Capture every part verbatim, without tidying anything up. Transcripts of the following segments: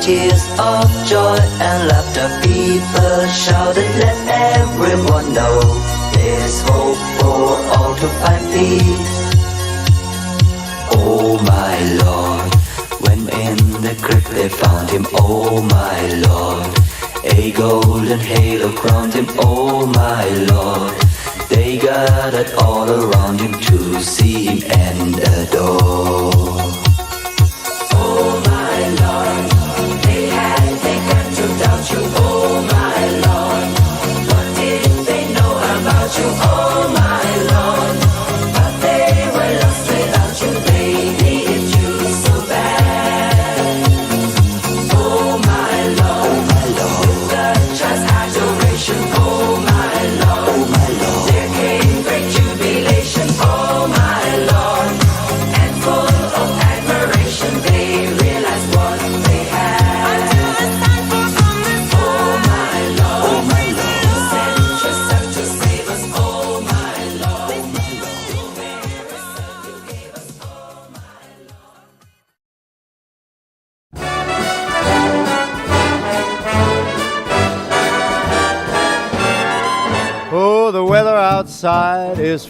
Tears of joy and laughter, people shouted, let everyone know there's hope for all to find peace. Oh my Lord, when in the crypt they found him, oh my Lord, a golden halo crowned him, oh my Lord, they gathered all around him to see him and adore. Oh my Lord, they had begun to doubt you. Oh my Lord, what did they know about you? Oh my Lord, but they were lost without you. They needed you so bad. Oh my Lord, with the church's adoration. Oh my Lord, there came great jubilation. Oh my Lord, and full of admiration, they realized what they had. Until the sun falls on the sky. Oh my Lord, you sent your son to save us. Oh my Lord, who bears us up, you gave us. Oh my Lord. Oh, the weather outside is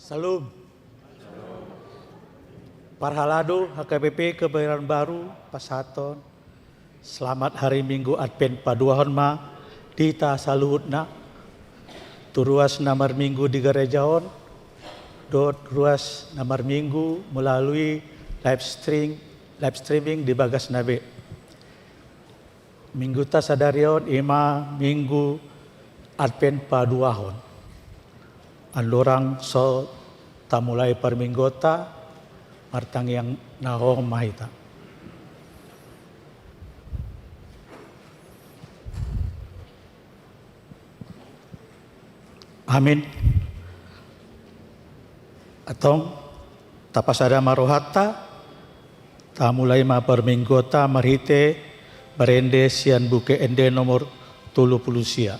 Shalom. Parhalado H K B P Kebayoran Baru pasahathon selamat hari Minggu Advent paduahon ma di hita saluhutna, tu ruas na marminggu di gareja on dohot ruas na marminggu melalui live stream, live streaming di bagasna be. Mingguta sadari on i ma Minggu Advent paduahon. Andorang so tamulai parmingguonta, martangiang na hohom ma hita. Amin. Antong, tapasada ma rohanta, tamulai ma parmingguonta marhite marende sian Buku Ende nomor tolu pulu sia.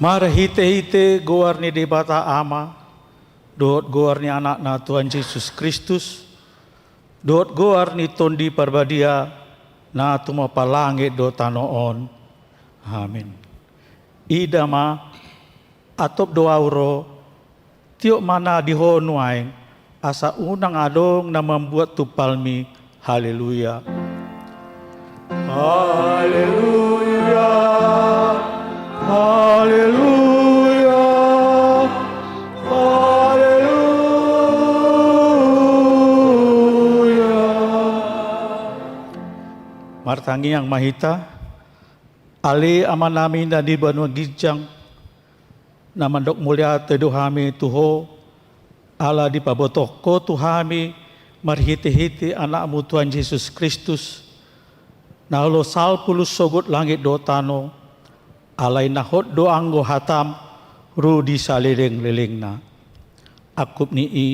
Marhitehite goar ni Debata Ama, dohot goar ni Anakna Tuhan Jesus Kristus, dohot goar ni Tondi Parbadia, na tumompa langit dohot tano on. Amin. Ida ma, atop do ahu ro, tiop ma na di ho nuaeng, asa unang adong na mambuat tumpalmi. Haleluya. Haleluya. Haleluya. Haleluya. Martangiang ma hita. Ale Amanami na di banua ginjang, na mandok mauliate do hami tu Ho, ala dipabotohon Ho tu hami marhitehite Anakmu Tuhan Jesus Kristus, na olo salpu lus sogot langit dohot tano, alai na hot do anggo hataM ro di salelenglelengna. Angkup ni i,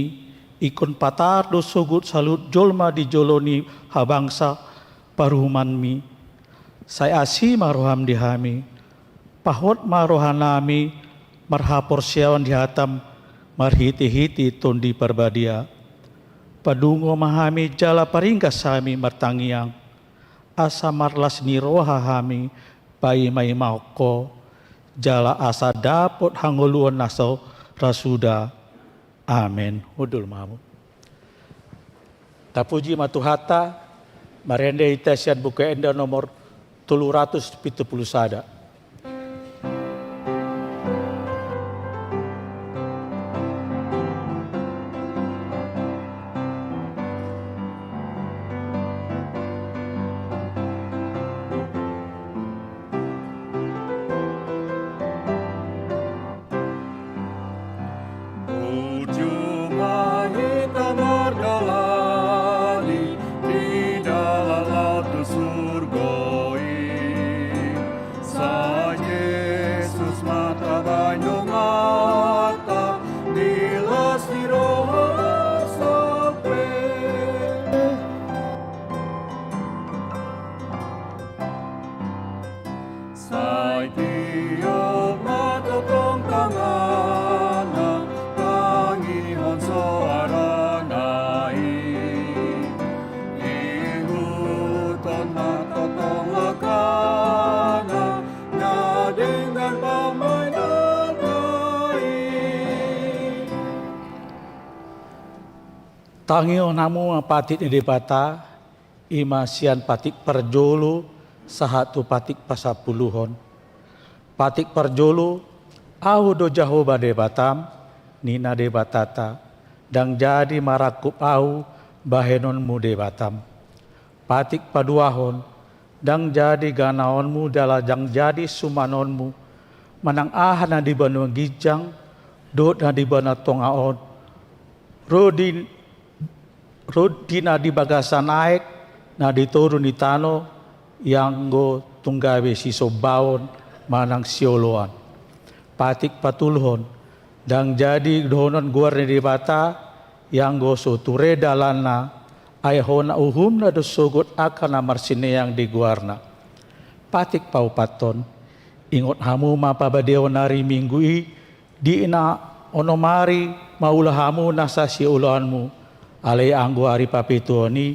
ingkon patar do sogot saluhut jolma di jolo ni habangsa paruhumanMi. Sai asi ma rohaM di hami, pahot ma rohanami marhaporseaon di hataM marhitehite Tondi Parbadia. Padungo ma hami jala paringgas hami martangiang, asa marlas ni roha hami paimaimahon Ho, jala asa dapot hangoluan na so ra suda. Amen. Hundul ma hamu. Tapuji ma Tuhanta, marende hita sian Buku Ende nomor tolu ratus pitu pulu sada. Tangihon hamu ma patik ni Debata, i ma sian patik parjolo sahat tu patik pasampuluhon. Patik parjolo, Ahu do Jahowa Debatam, ninna Debatanta, ndang jadi marangkup Ahu bahenonmu Debatam. Patik paduahon, ndang jadi ganaonmu jala ndang jadi sumanonmu, manang aha na di banua ginjang dohot na di banua tonga on, ro di, ro di na di bagasan aek, na di toru ni tano, ianggo tung gabe sisombaon manang sioloan. Patik patoluhon, ndang jadi dohonon goar ni Debata, ianggo so ture dalanna, ai hona uhumna do sogot angka na marsineang di goarna. Patik paopathon, ingot hamu ma pabadiaon ari Minggu i, di na onom ari maula hamu nasa siulaonmu, alai anggo ari papituhon i,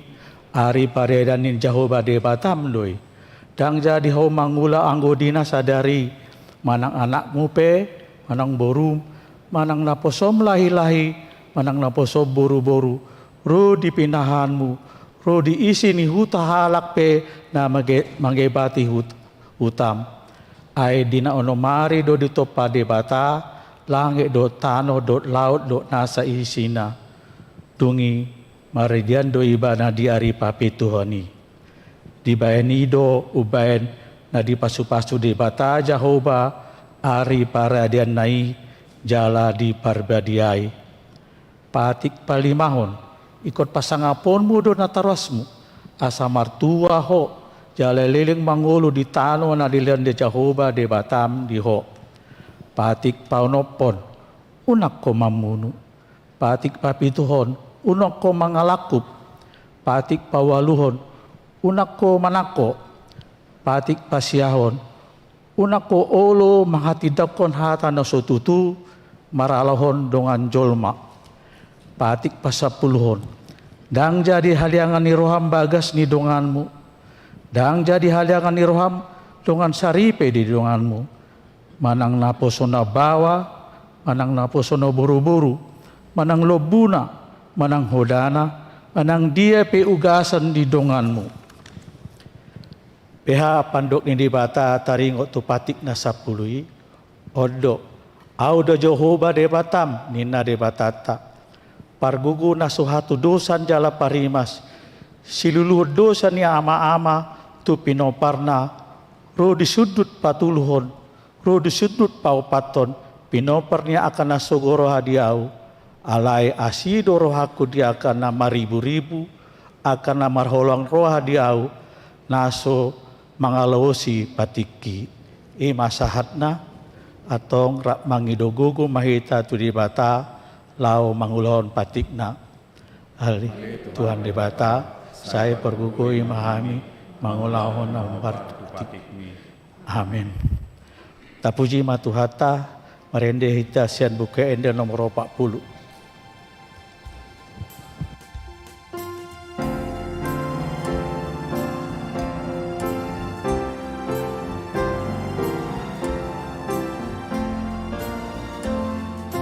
ari pariadean ni Jahowa Debatam do i. Ndang jadi ho mangula anggo di na sadari, manang anakmu pe, manang borum, manang naposom lahilahi, manang naposom boruboru, ro di pinahanmu, ro di isi ni huta halak pe na mangge-, mangebati hut-, hutam. Ai di na onom ari do ditompa Debata langit dohot tano dohot laut dohot nasa isina. Dung i maradian do Ibana di ari papituhon i. Dibahen i do umbahen na dipasupasu Debata Jahowa ari pariadeanna i jala diparbadiai. Patik palimahon, ingkon pasangaponmu do natorasmu, asa martua ho jala leleng mangolu di tano na dilehon ni Jahowa Debatam di ho. Patik paonomhon, unang ho mamunu. Patik papituhon, unang ho mangalangkup. Patik paualuhon, unang ho manangko. Patik pasiahon, unang ho olo manghatindanghon hata na so tutu maralohon dongan jolma. Patik pasampuluhon, ndang jadi haleangan ni roham bagas ni donganmu, ndang jadi haleangan ni roham dongan saripe di donganmu, manang naposona baoa, manang naposona boruboru, manang lombuna, manang hodana, manang dia pe ugasan di donganmu. Beha pandok ni Debata taringot tu patik na sampulu i, on do, Ahu do Jahowa Debatam, ninna Debatanta. Pargogo na so hatudosan jala parimas, siluluhon dosa ni amaama tu pinomparna, ro di sundut patoluhon, ro di sundut paopathon, pinompar ni angka na sogo roha di Ahu, alai asi do rohangku di angka na mariburibu, angka na marholong roha di Ahu, na so mangalaosi patikki. I ma sahatna, antong rap mangido gogo ma hita tu Debata, laho mangulahon patikna. Ale, Tuhan Debata, sai pargogoi ma hami mangulahon na hombar tu patikmi. Amen. Tapuji ma Tuhanta, marende hita sian Buku Ende nomor opat puluh.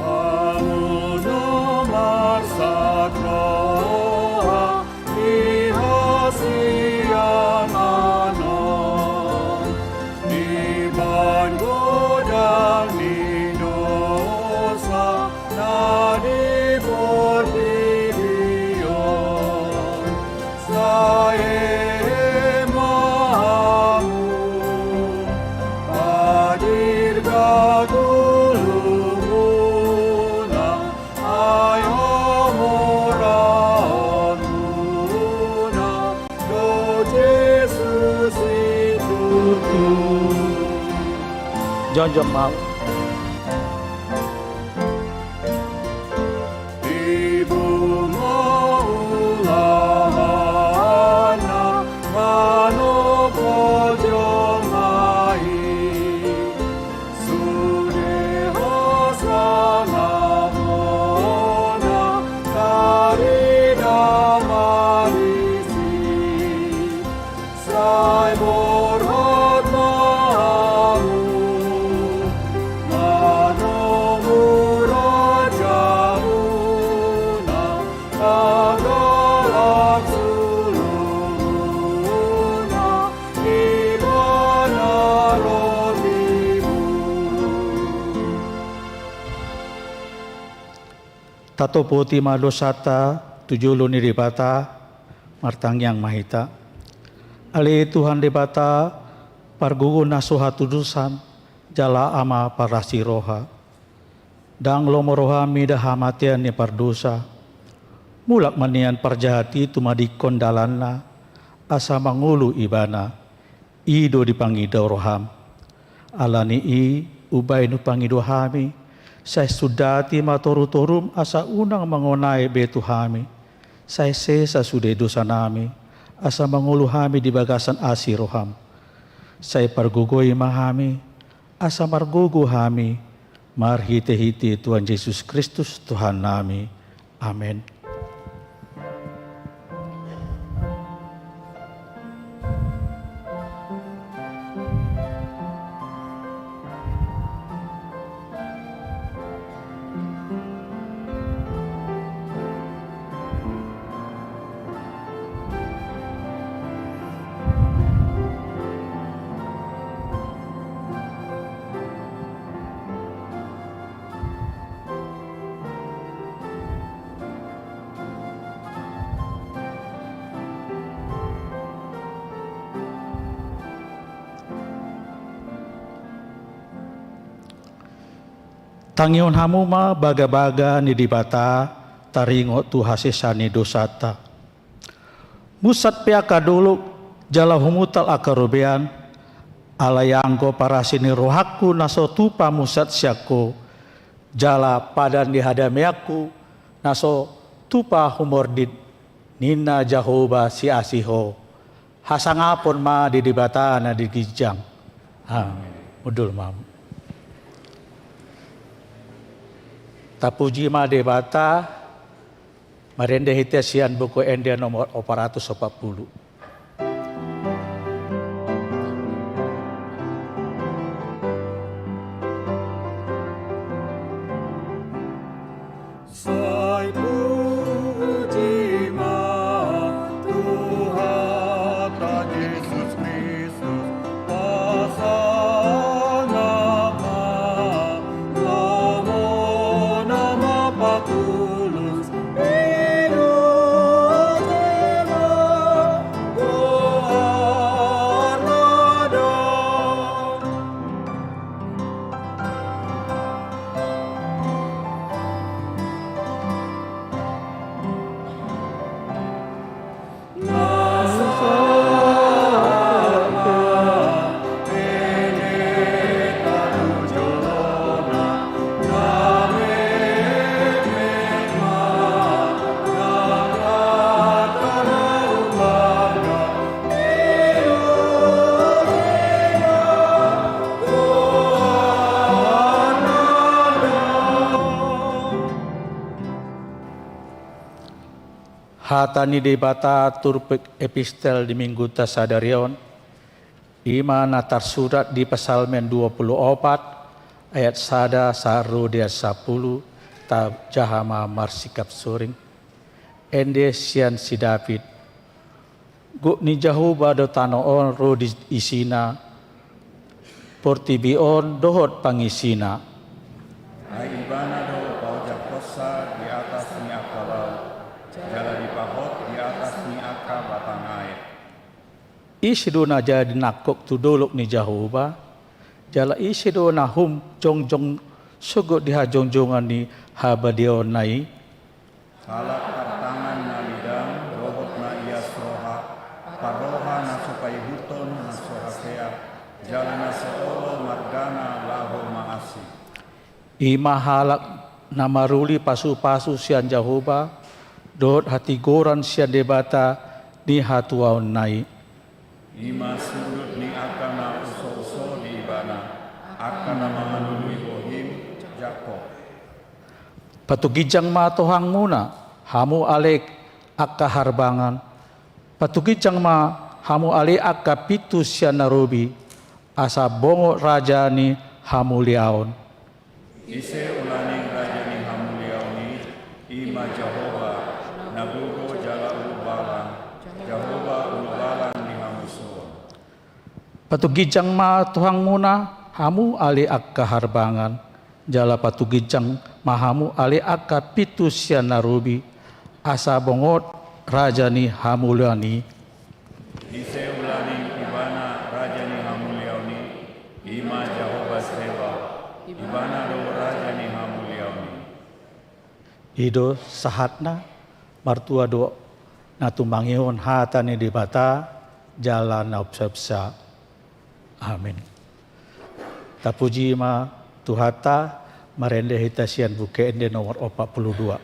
Hamu na marsat roha di hasiangan on, dibahen godang ni dosa na di portibi on. Sai hehe ma hamu, padirga tulungmuna, ai hamoraonmuna do Jesus i tutu. Jongjong ma. Ibu ma ulahanna manopot jolma i, sude hasangaponna tarida ma disi. Sai borhat ma hamu, Tatopoti ma dosanta tu jolo ni Debata. Martangiang ma hita. Ale Tuhan Debata, pargogo na so hatudosan, jala Ama parasi roha. Ndang lomo roham mida hamatean ni pardosa. Mulak ma nian parjahat i tumadingkon dalanna, asa mangolu ibana. I do dipangido roham. Ala ni i, umbahen hupangido hami, sai sundati ma torutorum asa unang mangonai be tu hami. Sai sesa sude dosanami, asa mangolu hami di bagasan asi roham. Sai pargogoi ma hami, asa margogo hami, marhitehite Tuhan Jesus Kristus Tuhannami. Amen. Tangihon hamu ma bagabaga ni Debata taringot tu hasesaan ni dosanta. Munsat pe angka dolok jala humuntal angka robean, alai anggo parasi ni rohangku na so tupa munsat sian Ho, jala padan ni hadameanku na so tupa humordit, ninna Jahowa siasi Ho. Hasangapon ma di Debata na di ginjang. Amen. Mundul ma. Tapuji ma Debata. Marende hita sian Buku Ende nomor opat ratus opat puluh. Sai puji ma Tuhanta Jesus Kristus. Pasangap ma, lomo na mapatulus, i do jala goarna do. Hata ni Debata turpuk epistel di Minggunta sadari on, i ma na tarsurat di Psalmen dua puluh opat, ayat sada sahat ro di ayat sampulu, tajaha ma marsikap soring. Ende sian si David. Gok ni Jahowa do tano on ro di isina, portibi on dohot pangisina. Ai Ibana do paojakhonsa di atas ni angka laut, jala dipahot di atas ni angka batang aek. Ise do na jadi nangkok tu dolok ni Jahowa, jala ise do na hum jongjong sogot di hajongjongan ni habadiaonna i? Halak partangan na lidang dohot na ias roha, parroha na so paihuthon na so hasea, jala na so olo margana laho maasi. I ma halak na maruli pasupasu sian Jahowa, dohot hatigoran sian Debata ni hatuaonna i. I ma sundut ni angka na usouso di Ibana, angka na mangalului bohim Jakob. Patuginjang ma tohangmuna, hamu ale angka harbangan. Patuginjang ma hamu ale angka pintu sian na robi, asa bongot raja ni hamuliaon. Ise ulaning raja ni hamuliaon i? I ma Jahowa, na gogo jala ulubalang, Jahowa ulubalang ni hamusuon. Patuginjang ma tohangmuna, hamu ale angka harbangan, jala patuginjang ma hamu ale angka pintu sian na robi, asa bongot raja ni hamuliaon i. Ise ulaning ibana raja ni hamuliaon i, i ma Jahowa Sebaot, ibana do raja ni hamuliaon i. I do sahatna. Martua do na tumangihon hata ni Debata jala na umpeopsa. Amin. Tapuji ma Tuhanta. Marende hita sian Buku Ende nomor opat puluh dua.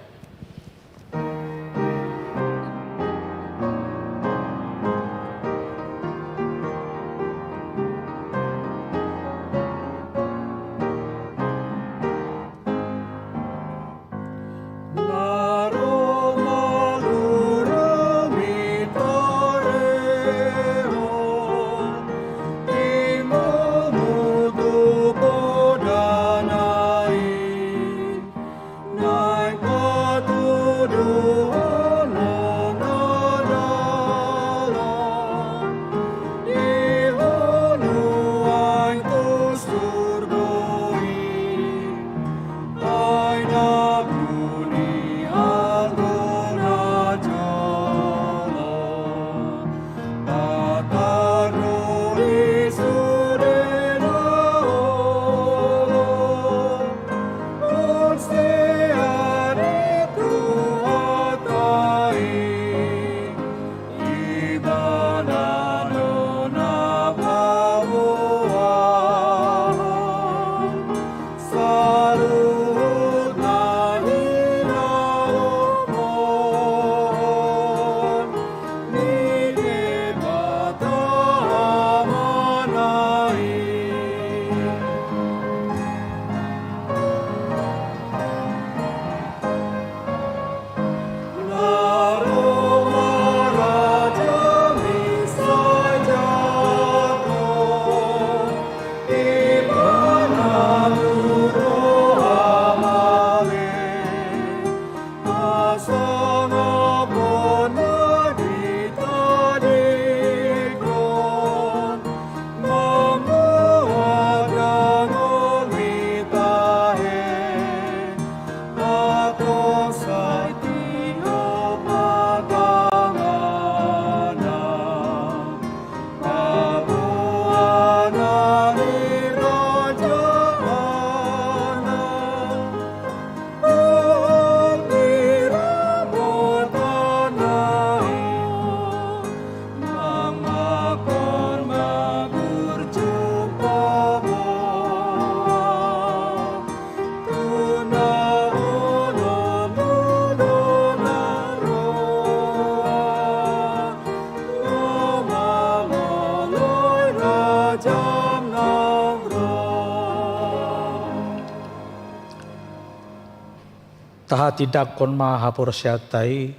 Tahatindangkon ma haporseaonta i,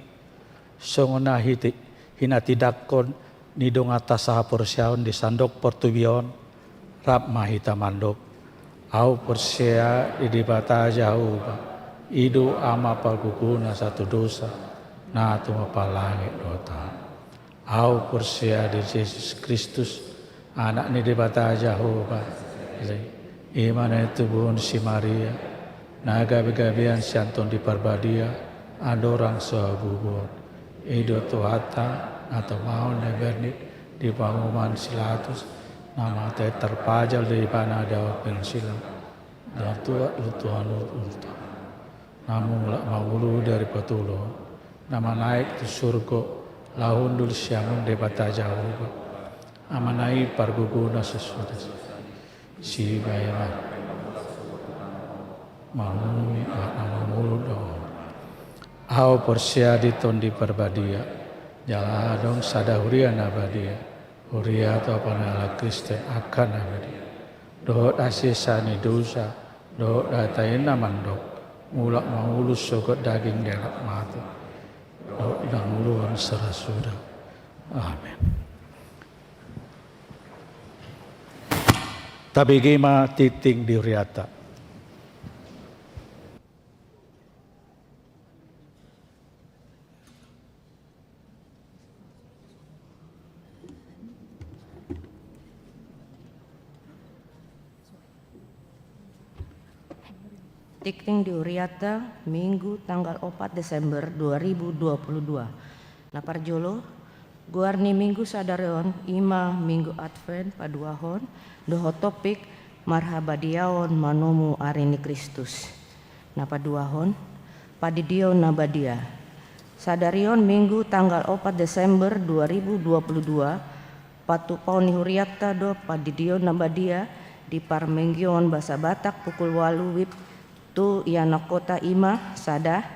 songon na hiti-, hinatindangkon ni donganta sahaporseaon di sandok portibi on. Rap ma hita mandok. Ahu porsea di Debata Jahowa, i do Ama pargogona sahat tu dosa, na tumompa langit dohot aha. Ahu porsea di Jesus Kristus, Anak ni Debata Jahowa, i ma na tubuhon si Maria, na gabegabean sian Tondi Parbadia, andorang so habubuhon. I do Tuhanta, na tumangihon na bernit di panguhuman si Pilatus, na mate tarpajal do ibana di ahu pengasilang. Dang tuat do Tuhan uruta. Na mulak mangolu dari patolon, na manaek tu surgo, laho hundul siamun Debata Jahowa. Amana i pargogona sasuda. Sibaen ma. Mangolu, mangolu do. Ahu porsea di Tondi Parbadia, jala adong sada huria na badia, huria tu ampara ni halak Kristen angka na badia. Dohot hasesaan ni dosa, dohot hata i na mandok, mulak mangolu sogot daging derap mate. Dohot dang uluan sasuda. Amen. Tabege ma tingting di huriata. Tingting di hurianta, Minggu tanggal opat Desember dua ribu dua puluh dua. Na parjolo, goar ni Minggu sadari on i ma Minggu Advent paduahon dohot topik marhabadiaon manomu ari ni Kristus. Na paduahon, pandidion na badia. Sadari on Minggu tanggal opat Desember dua ribu dua puluh dua, patupaon ni hurianta do pandidion na badia di parmingguon bahasa Batak pukul ualu wib tu ianakhonta i ma sada,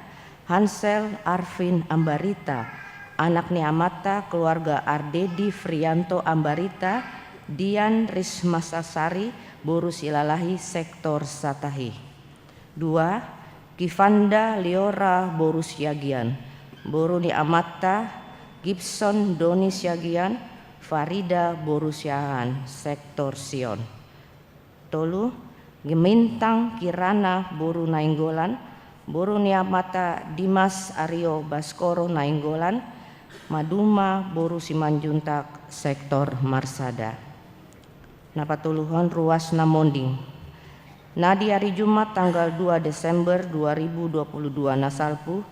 Hansel Arvin Ambarita, anak ni amanta keluarga Ardedi Frianto Ambarita, Dian Rismasasari, boru Silalahi, sektor Satahi. Dua, Kivanda Liora boru Siagian, boru ni amanta Gibson Doni Siagian, Farida boru Siahaan, sektor Sion. Tolu, Gemintang Kirana boru Nainggolan, boru ni amanta Dimas Aryo Baskoro Nainggolan, Maduma boru Simanjuntak, sektor Marsada. Na patoluhon, ruas na monding. Na di ari Jumat tanggal dua Desember dua ribu dua puluh dua na salpu,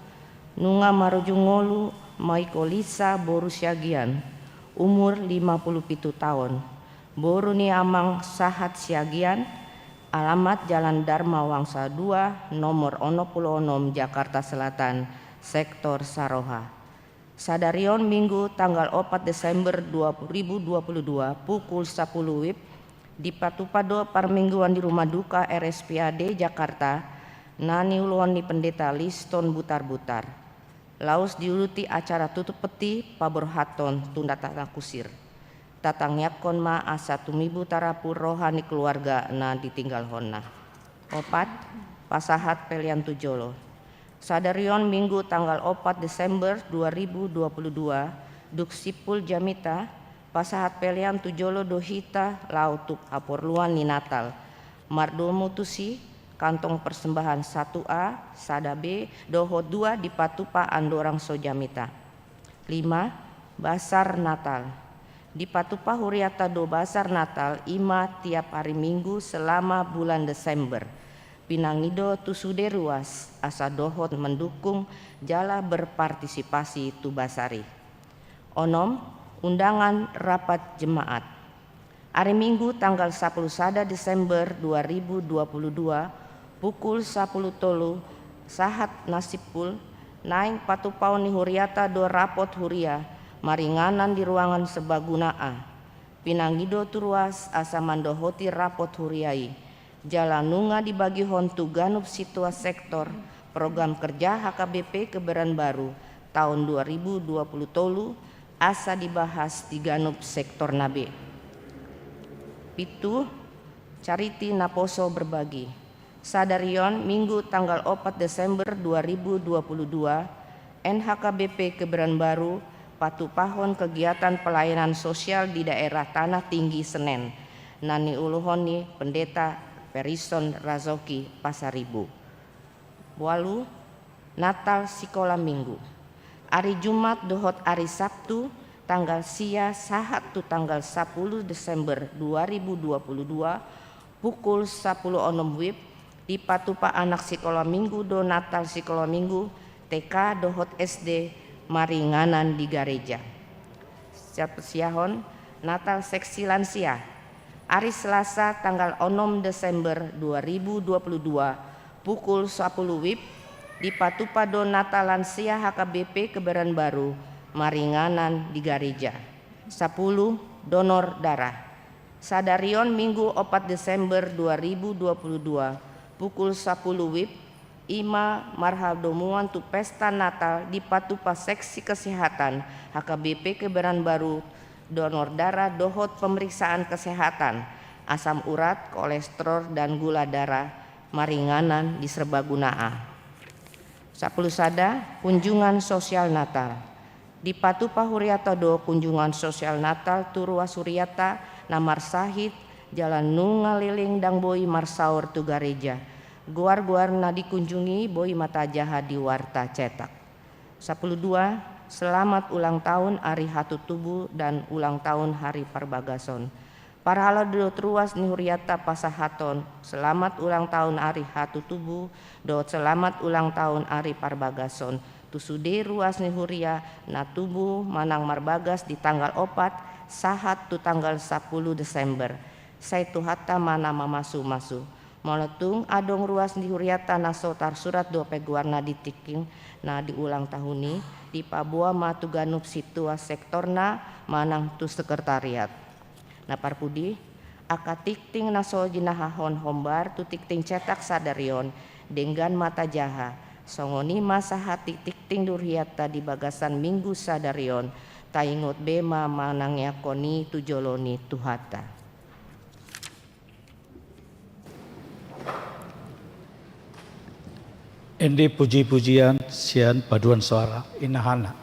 nunga marujung ngolu Maikolisa boru Siagian, umur lima puluh pitu taon, boru ni amang Sahat Siagian, alamat Jalan Dharma Wangsa dua, nomor onom puluh onom, Jakarta Selatan, sektor Saroha. Sadari on Minggu tanggal opat Desember dua ribu dua puluh dua pukul sapuluh wib, dipatupa do parmingguon di Rumah Duka R S P A D Jakarta, na niuluhon ni Pendeta Liston Butarbutar. Laos diuduti acara tutup peti paborhathon tu Tana Kusir. Tatangiangkon ma asa tumibu tarapul roha ni keluarga na ditinggalhonna. Opat, pasahat pelean tu jolo. Sadari on Minggu tanggal opat Desember dua ribu dua puluh dua, dung simpul jamita, pasahat pelean tu jolo do hita laho tu haporluan ni Natal. Mardomu tusi, kantong persembahan satu A, sada B, dohot dua dipatupa andorang so jamita. Lima, basar Natal. Dipatupa hurianta do basar Natal i ma tiap ari Minggu selama bulan Desember. Pinangido tu sude ruas asa dohot mendukung jala berpartisipasi tu basar i. Onom, undangan rapat jemaat. Ari Minggu tanggal sapuluh sada Desember dua ribu dua puluh dua, pukul sapuluh tolu, sahat na simpul, naeng patupaon ni hurianta do rapot huria maringanan di ruangan serbaguna A. Pinangido tu ruas asa mandohoti rapot huria i, jala nunga dibagihon tu ganup sintua sektor program kerja H K B P Kebaran Baru taon dua ribu dua puluh tolu, asa dibahas di ganup sektorna be. Pitu, cariti naposo berbagi. Sadari on Minggu tanggal opat Desember dua ribu dua puluh dua, N H K B P Kebaran Baru patupahon kegiatan pelayanan sosial di daerah Tanah Tinggi Senen, na niuluhon ni Pendeta Perison Razoki Pasaribu. Ualu, Natal Sikola Minggu. Ari Jumat dohot ari Sabtu, tanggal sia sahat tu tanggal sapuluh Desember dua ribu dua puluh dua, pukul sapuluh onom wib, dipatupa anak sikola Minggu do Natal Sikola Minggu T K dohot S D maringanan di gareja. Siap siahon, Natal Seksi Lansia. Ari Selasa tanggal onom Desember dua ribu dua puluh dua, pukul sapuluh wib, dipatupa do Natal Lansia H K B P Kebaran Baru maringanan di gareja. Sapuluh, donor darah. Sadari on Minggu opat Desember dua ribu dua puluh dua, pukul sapuluh wib, i ma marhadomuan tu pesta Natal dipatupa seksi kesehatan H K B P Kebaran Baru, donor darah dohot pemeriksaan kesehatan asam urat, kolesterol, dan gula darah maringanan di serbaguna A. Sapuluh sada, kunjungan sosial Natal. Dipatupa hurianta do kunjungan sosial Natal tu ruas hurianta na marsahit jala nunga leleng ndang boi marsaor tu gareja. Goar-goar na dikunjungi boi ma tajaha di warta cetak. Sapuluh dua, selamat ulang tahun ari hatutubu dan ulang tahun hari parbagason. Parhalado dohot ruas ni hurianta pasahathon selamat ulang tahun ari hatutubu dohot selamat ulang tahun ari parbagason tu sude ruas ni huria na tubu manang marbagas di tanggal opat sahat tu tanggal sampulu Desember. Sai Tuhanta ma na mamasumasu. Molo tung adong ruas ni hurianta na so tarsurat dope goarna di tingting na di ulang tahun i, dipaboa ma tu ganup sintua sektorna manang tu sekretariat. Na parpudi, angka tingting na so jinahahon hombar tu tingting cetak sadari on, denggan ma tajaha, songon i ma sahat di tingting ni hurianta di bagasan minggu sadari on, taingot be ma manangiangkon i tu jolo ni Tuhanta. Ende puji-pujian sian paduan soara, inahana.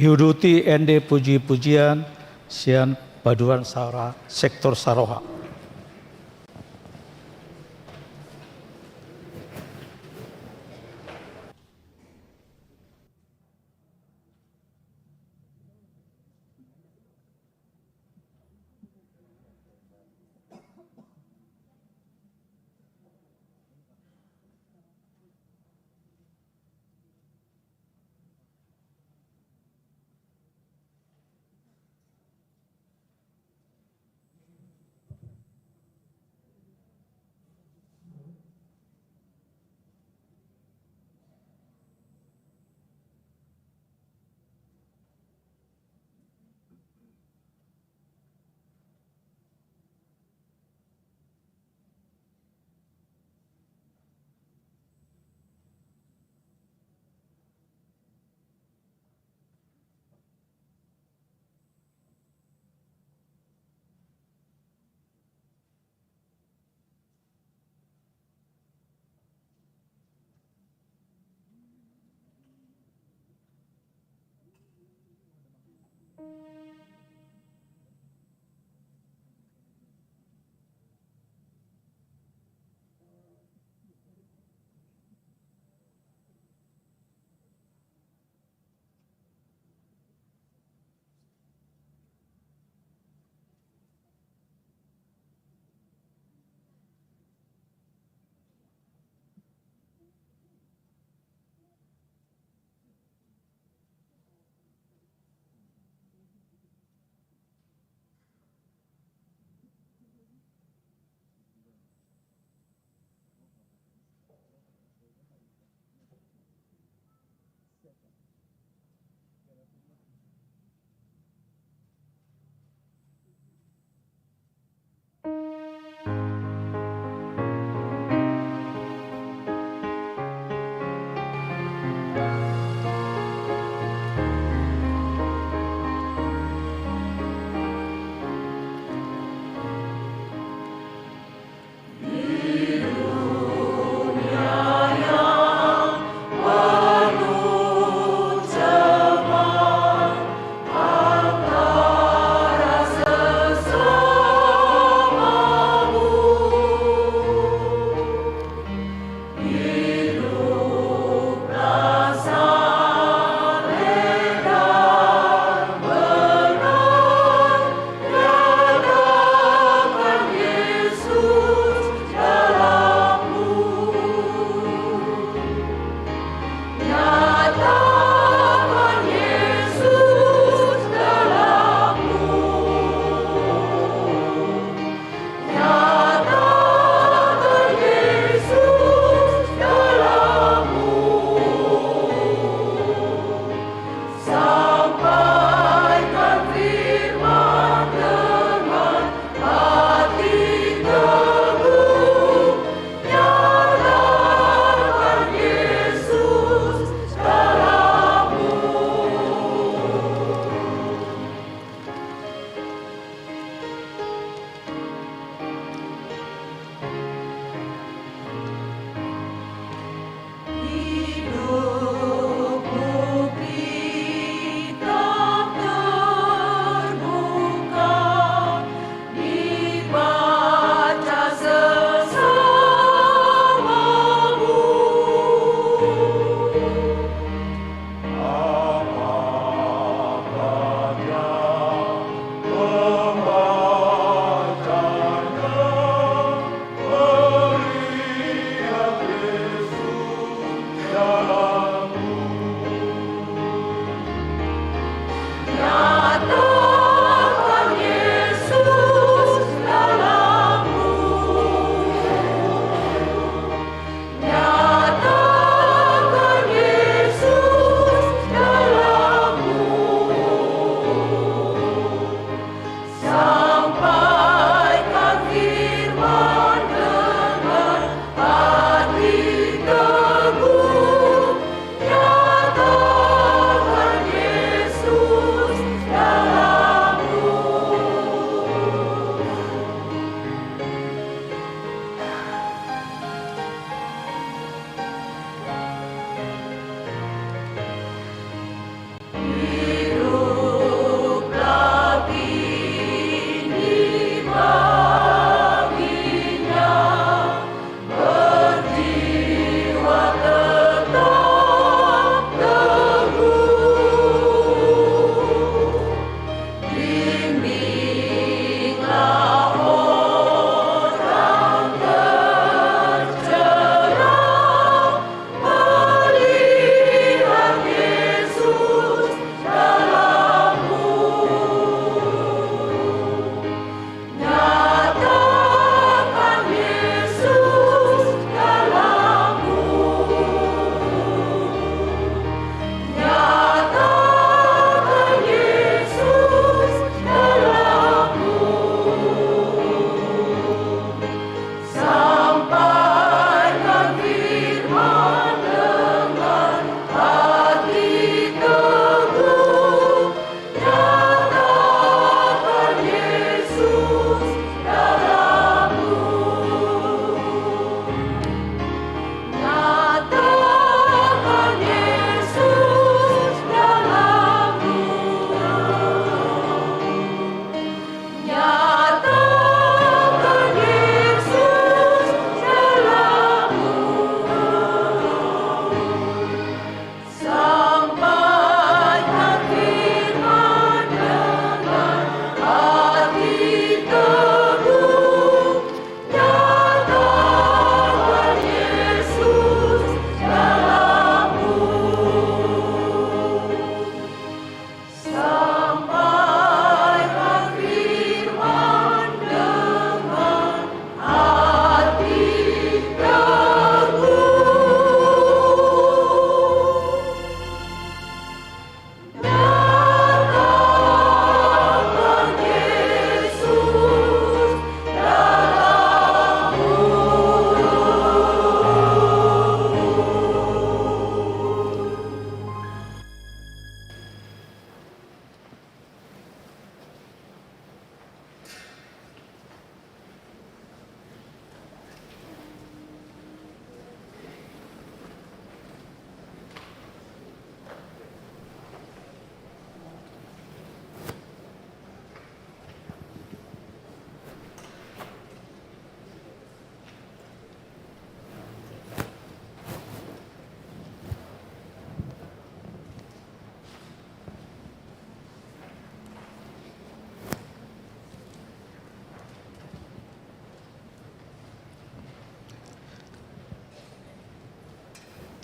Diuduti ende puji-pujian sian Paduan Sara, Sektor Saroha.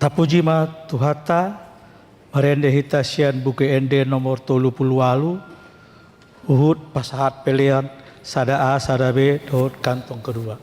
Tapuji ma Tuhanta, marende hita sian Buku Ende nomor tolu pulu ualu, huhut pasahat pelean sada A, sada B dohot kantong kedua.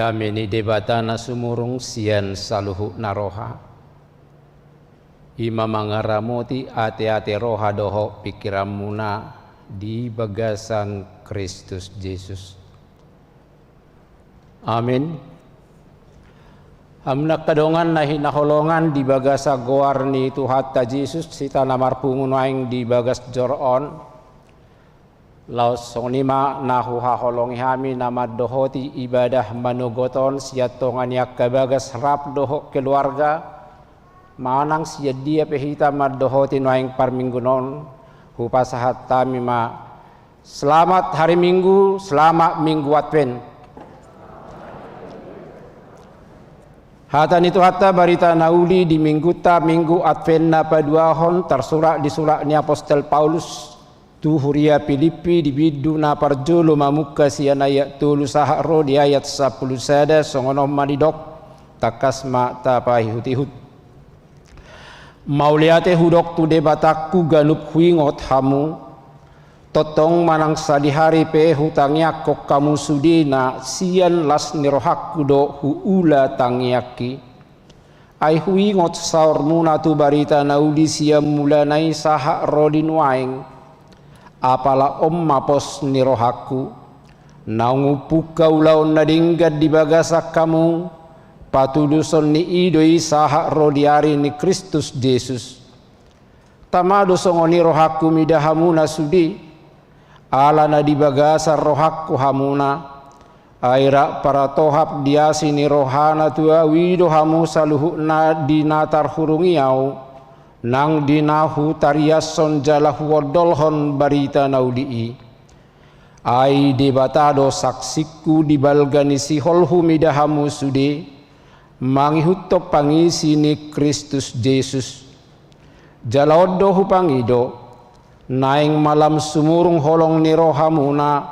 Dame ni Debata na sumurung sian saluhutna roha, i ma mangaramoti ateate roha dohot pingkiranmuna di bagasan Kristus Jesus. Amin. Hamu angka dongan na hinaholongan di bagasan goar ni Tuhanta Jesus, hita na marpungu nuaeng di bagas joro on. Laos songon i ma na huhaholongi hami na mandohoti ibadah manogot on sian tonga ni angka bagas rap dohot keluarga, manang sian dia pe hita mandohoti nuaeng parmingguon on, hupasahat hami ma. Selamat hari Minggu, selamat Minggu Advent. Hata ni Tuhanta barita na uli di Minggunta, Minggu Advent na paduahon, tarsurat di surat ni Apostel Paulus tu huria Pilippi, di bindu na parjolo mamungka sian ayat tolu sahat ro di ayat sampulu sada, songon on ma didok, tangkas ma tapaihutihut. Mauliate hudok tu Debatangku ganup huingot hamu, tongtong manang sadihari pe hutangiangkon hamu sudena, sian las ni rohangku do huula tangiangki. Ai huingot saormuna tu barita na uli sian mulana i sahat ro di nuaeng. Apala on ma pos ni rohangku, naung umpungka ulaon na denggan di bagasan hamu, patuluson ni i do i sahat ro di ari ni Kristus Jesus. Tama do songon i rohangku mida hamuna sude, ala na di bagasan rohangku hamuna, ai rap partohap di asi ni rohana tu ahu i do hamu saluhutna di na tarhurungi ahu, nang di na hutariashon jala huondolhon barita na uli i. Ai Debata do saksingku di balga ni siholhu mida hamu sude, mangihuthon pangisi ni Kristus Jesus. Jala on do hupangido, naeng ma lam sumurung holong ni rohamuna,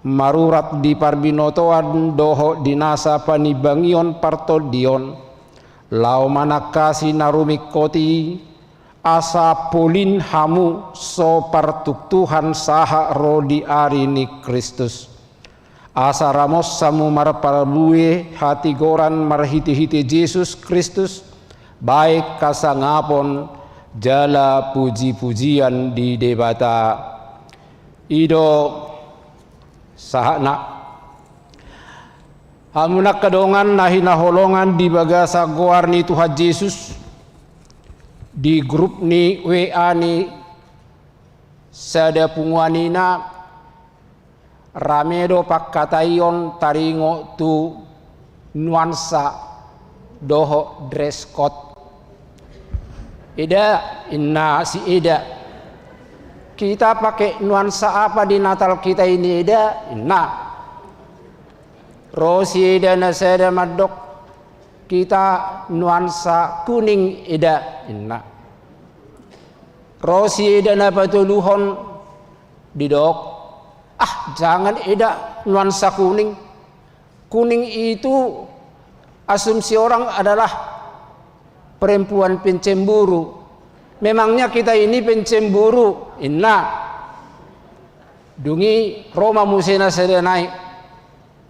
marurat di parbinotoan dohot di nasa panimbangion partondion, laho manangkasi na rumingkot i, asa polin hamu so partuktuhan sahat ro di ari ni Kristus. Asa ramos hamu marparbue hatigoran marhitehite Jesus Kristus, baen hasangapon jala pujipujian di Debata. I do sahatna. Hamu angka dongan na hinaholongan di bagasan goar ni Tuhan Jesus, di grup ni W A ni sada punguan ina, rame do pangkataion taringot tu nuansa dohot dress code. Eda, inna si Eda. Kita pakai nuansa apa di Natal kita ini, Eda? Inna. Ro si Eda na sada mandok, kita nuansa kuning, Eda, inna. Ro si Eda na patoluhon, didok, ah, jangan, Eda, nuansa kuning. Kuning itu asumsi orang adalah perempuan pencemburu. Memangnya kita ini pencemburu? Inna. Dung i ro ma muse na sada nai.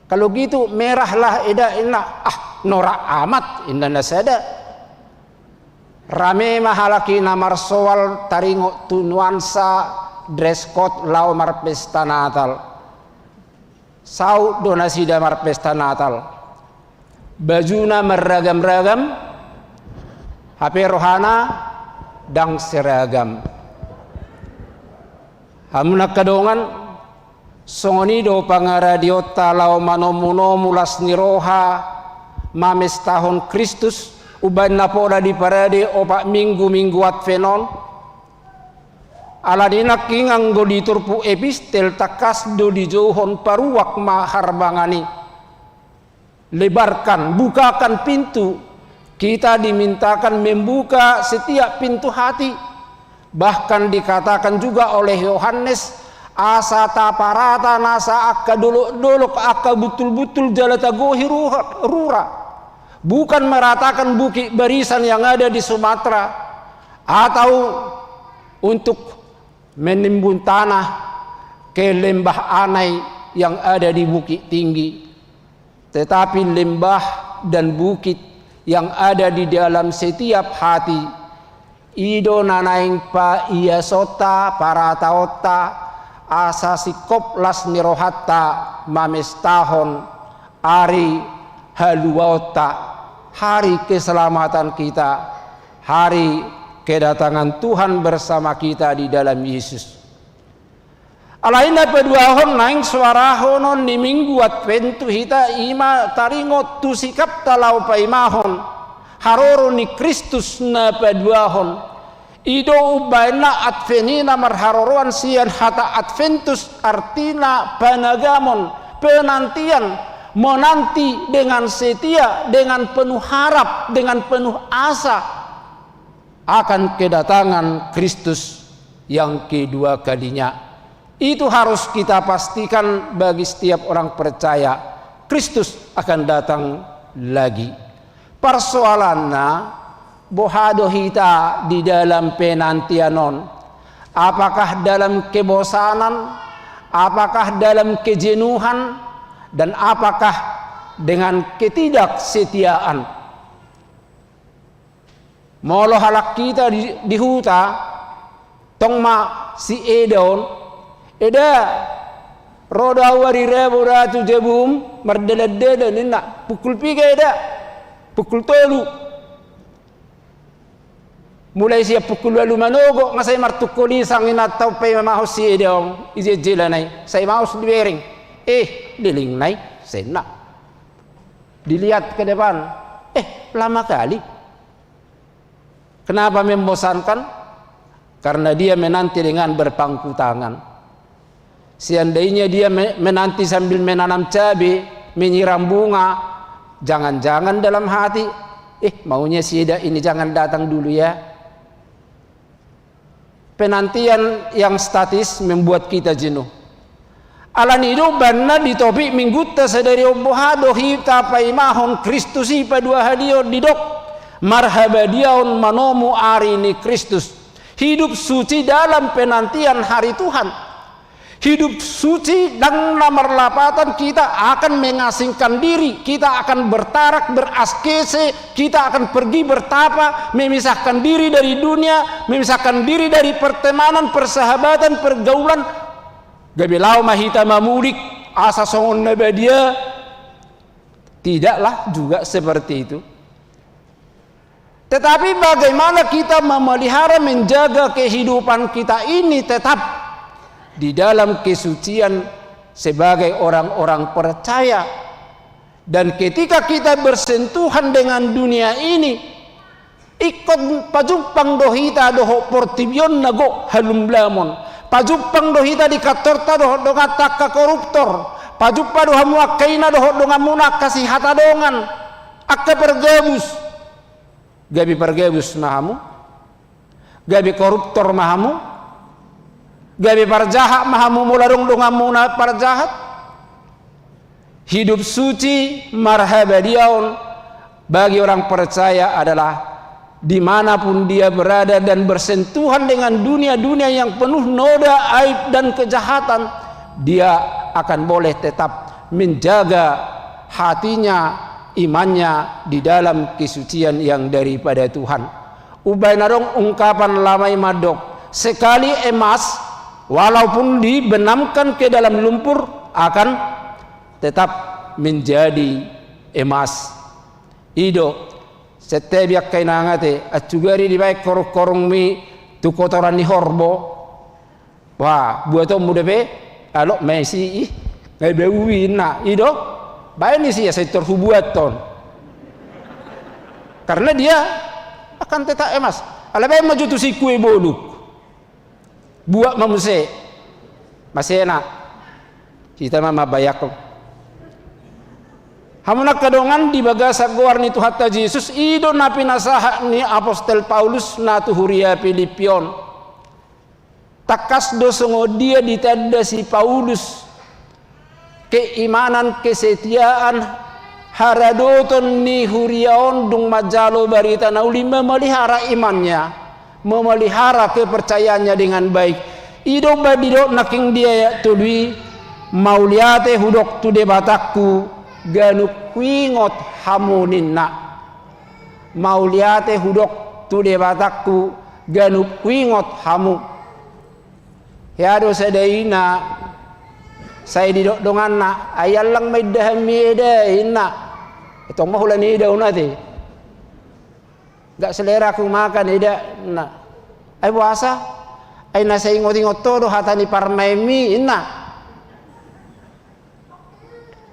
Kalau gitu merahlah, Eda, inna. Ah, norak amat, inna na sada. Rame ma halak i na marsoal taringot tu nuansa dress code laho marpesta Natal. Saut do nasida marpesta Natal. Bajuna marragam-ragam, hape rohana ndang seragam. Hamu angka dongan, songon i do pangaradeonta laho manomunomu las ni roha mamestahon Kristus, umbaen na pola diparade opat minggu, Minggu Advent on. Alani nangkin anggo di turpuk epistel tangkas do dijouhon paruak ma harbangan i. Lebarkan, bukakan pintu. Kita dimintakan membuka setiap pintu hati. Bahkan dikatakan juga oleh Yohanes, asa taparata nasa angka dolok-dolok, angka buntul-buntul jala tagohi ruha-, rura. Bukan meratakan Bukit Barisan yang ada di Sumatera, atau untuk menimbun tanah ke Lembah Anai yang ada di Bukittinggi. Tetapi lembah dan bukit yang ada di dalam setiap hati, i do na naeng paiasonta, parataonta, asa singkop las ni rohanta mamestahon ari haluaonta, hari keselamatan kita, hari kedatangan Tuhan bersama kita di dalam Yesus. Alai na paduahon, naeng suarahonon ni Minggu Advent tu hita, i ma taringot tu sikapta laho paimahon haroro ni Kristus na paduahon. I do umbahen na Advent i na marharoroan sian hata Adventus, artina panagamon, penantian, menanti dengan setia, dengan penuh harap, dengan penuh asa akan kedatangan Kristus yang kedua kalinya. Itu harus kita pastikan bagi setiap orang percaya, Kristus akan datang lagi. Persoalanna, boha do hita di dalam penantian on? Apakah dalam kebosanan? Apakah dalam kejenuhan? Dan apakah dengan ketidaksetiaan? Molo halak hita di, di huta, tong ma sieda on, "Eda, ro do ahu ari Rabu ra tu jabum, mardalandalan," ninna. "Pukul piga, Eda?" "Pukul tolu." Mulai sian pukul ualu manogot, nga sai martungkol i, sanga inanta on paimahon sieda on, ijejela nai, sai maos dibereng. Eh, leleng nai, senna. Dilihat ke depan, eh, lama kali. Kenapa membosankan? Karena dia menanti dengan berpangku tangan. Seandainya dia me-, menanti sambil menanam cabe, menyiram bunga, jangan-jangan dalam hati, "Eh, maunya sieda ini jangan datang dulu ya." Penantian yang statis membuat kita jenuh. Alani i do umbahen na di topik Minggunta sadari on, boha do hita paimahon Kristus i paduahalion, didok marhabadiaon manomu ari ni Kristus. Hidup suci dalam penantian hari Tuhan. Hidup suci ndang na marlapatan kita akan mengasingkan diri, kita akan bertarak, beraskese, kita akan pergi bertapa, memisahkan diri dari dunia, memisahkan diri dari pertemanan, persahabatan, pergaulan. Gabe laho ma hita mamulik asa songon na badia. Tidaklah juga seperti itu. Tetapi bagaimana kita memelihara, menjaga kehidupan kita ini tetap di dalam kesucian sebagai orang-orang percaya? Dan ketika kita bersentuhan dengan dunia ini, ingkon pajumpang do hita dohot portibi on na gok halumlamon. Pajumpang do hita di kantorta dohot donganta angka koruptor. Pajumpa do hamu angka ina dohot donganmuna angka sihata dongan, angka pargabus. Gabe pargabus ma hamu? Gabe koruptor ma hamu? Gabe parjahat ma hamu molo adong donganmuna parjahat? Hidup suci, marhabadiaon bagi orang percaya adalah di mana pun dia berada dan bersentuhan dengan dunia-dunia yang penuh noda, aib, dan kejahatan, dia akan boleh tetap menjaga hatinya, imannya di dalam kesucian yang daripada Tuhan. Umbahen adong ungkapan lama i mandok, sekali emas, walaupun dibenamkan ke dalam lumpur, akan tetap menjadi emas. I do, santabi angka inang ate, ansugari dibaen korungkorungmi tu kotoran ni horbo. Wah, buatonmu dope, alok ma isi i, nga bau i, ninna, i do. Baen isi, ia sai tor hubuathon. Karena dia akan tetap emas. Alai baen ma jo tusi kue boluk. Buat ma muse. Masena. Hita ma mambayangkon. Hamu na angka dongan di bagasan goar ni Tuhanta Jesus, i do na pinasahat ni apostel Paulus na tu huria Pilippi on. Tangkas do songon dia ditanda si Paulus keimanan, kesetiaan, haradoton ni huria on dung manjalo barita na uli, memelihara imannya, memelihara kepercayaannya dengan baik. I do umbahen didok nangkin di ayat tolu i, mauliate hudok tu Debatangku, Ganup huingot hamu ninna. Mauliate hudok tu Debatangku, ganup huingot hamu. Hea do sada ina, sai didok donganna, ai allang ma indahanmi eda, inna. Tong ma holan eda on ate. Nggak selera aku makan, eda, inna. Ai boasa? Ai na sai ingot-ingot ho do hata ni parmaenmi, inna.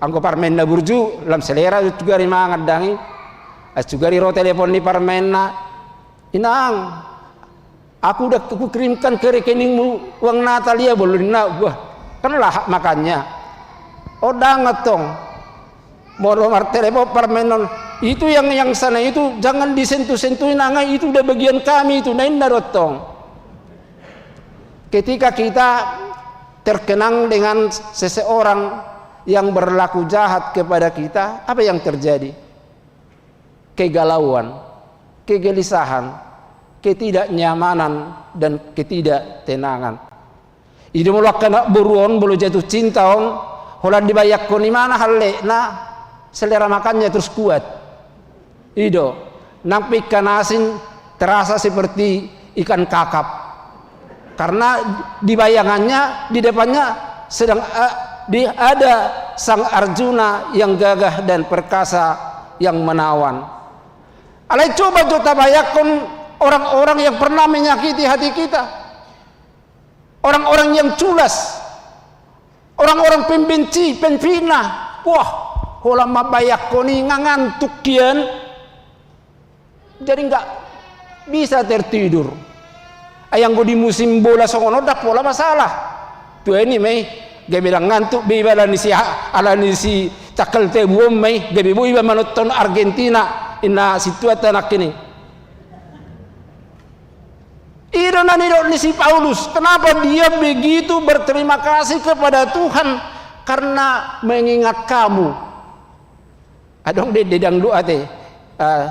Anggo parmaenna burju, lam selera do sugari mangan dang i. Ai sugari ro telepon ni parmaenna. Inang, aku udah kukirimkan ke rekeningmu uang Natal ya belum, inna. Wah, kan lahap makannya. Oh, dang antong. Molo martelepon parmaen on, itu yang, yang sana itu jangan disentuh-sentuh, inang, itu udah bagian kami itu, nah, inna do antong. Ketika kita terkenang dengan seseorang yang berlaku jahat kepada kita, apa yang terjadi? Kegalauan, kegelisahan, ketidaknyamanan, dan ketidaktenangan. I do molo angka anak boru on, molo jatuh cinta on, holan dibayangkon imana hallekna, selera makannya terus kuat. I do, nang pe ikan asin terasa seperti ikan kakap. Karena di bayangannya, di depannya sedang, eh, di, ada Sang Arjuna yang gagah dan perkasa yang menawan. Alai coba jo tabayangkon orang-orang yang pernah menyakiti hati kita. Orang-orang yang culas, orang-orang pembenci, pemfitnah. Wah, holan mambayangkon i nga ngantuk hian. Jadi nggak bisa tertidur. Ai anggo di musim bola songon on ndang pola masalah. Tua i ma i, gabe ndang ngantuk be iba ala ni si, ala ni si cakal tebu on ma i, gabe boi iba manonton Argentina, inna sintua ta nangkin i. I do na nidok ni si Paulus, kenapa dia begitu berterima kasih kepada Tuhan karena mengingat kamu. Adong do ende dangdut ate, eh,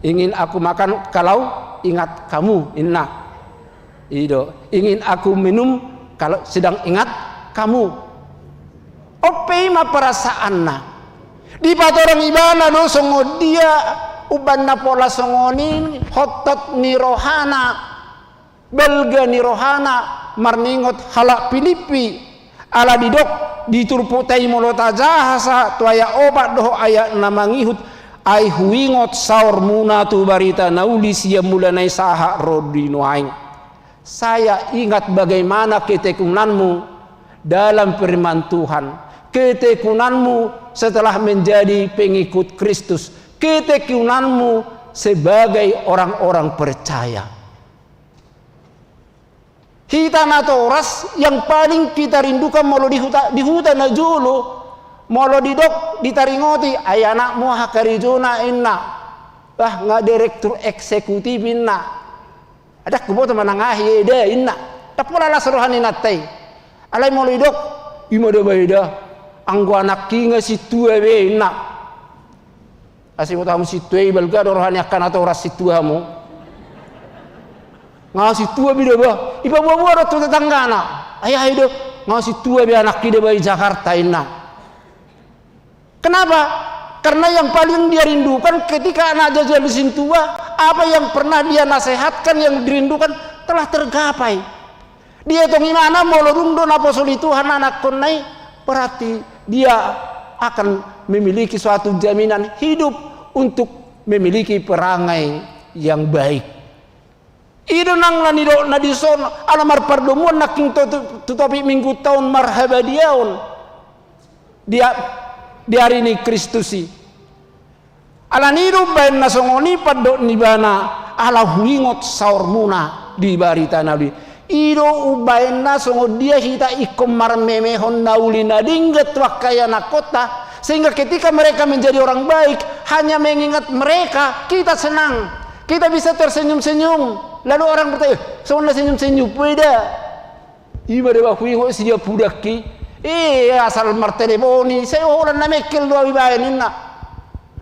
ingin aku makan kalau ingat kamu, inna. I do, ingin aku minum kalau sedang ingat kamu. On pe i ma perasaanna. Dipatorang ibana do songon dia umbahen na pola songon i, hotot ni rohana, balga ni rohana marningot halak Pilippi. Ala didok di turpukta i, molo tajaha sa tu ayat opat dohot ayat na mangihut, ai huingot saormuna tu barita na uli sian mulana i sahat ro di nuaeng. Saya ingat bagaimana ketekunanmu dalam firman Tuhan, ketekunanmu setelah menjadi pengikut Kristus, ketekunanmu sebagai orang-orang percaya. Hita natoras yang paling kita rindukan molo di huta, di huta na jolo, molo didok, ditaringoti, ai anakmu aha karejona, inna. Bah, nga direktur eksekutif, inna. Ndang huboto manang aha i eda, inna. Ndang pola las roha ni inanta i. Alai molo didok, i ma da ba eda, anggo anakki nga sintua be, inna. Asi boto hamu sintua i, balga do roha ni angka natoras sintua hamu. Nga sintua be da ba, ipaboa-boa do tu tetanggana. Ai aha i do, nga sintua be anakki da ba i Jakarta, inna. Kenapa? Karena yang paling dia rindukan ketika anaknya jadi sintua, apa yang pernah dia nasihatkan, yang dirindukan, telah tergapai. Dietong imana, molo dung do naposo ni Tuhan anakkonna i, berarti dia akan memiliki suatu jaminan hidup untuk memiliki perangai yang baik. I do nang na nidokna dison, ala marpardomuan nangkin tu, tu, tu topik Minggunta on, marhabadiaon di a-, di ari ni Kristus i. Alani i do umbahen na songon i pandok ni ibana, ala huingot saormuna di barita na uli. I do umbahen na songon dia hita ingkon marmemehon na uli na denggan tu angka ianakkonta, sehingga ketika mereka menjadi orang baik, hanya mengingat mereka, kita senang. Kita bisa tersenyum-senyum. Lalu orang bertanya, "Eh, songon na senyum-senyum be da?" I ma da ba huingot sian pudangki. Eh, asal martelepon i, sai holan na mengkel do au ibaen, inna.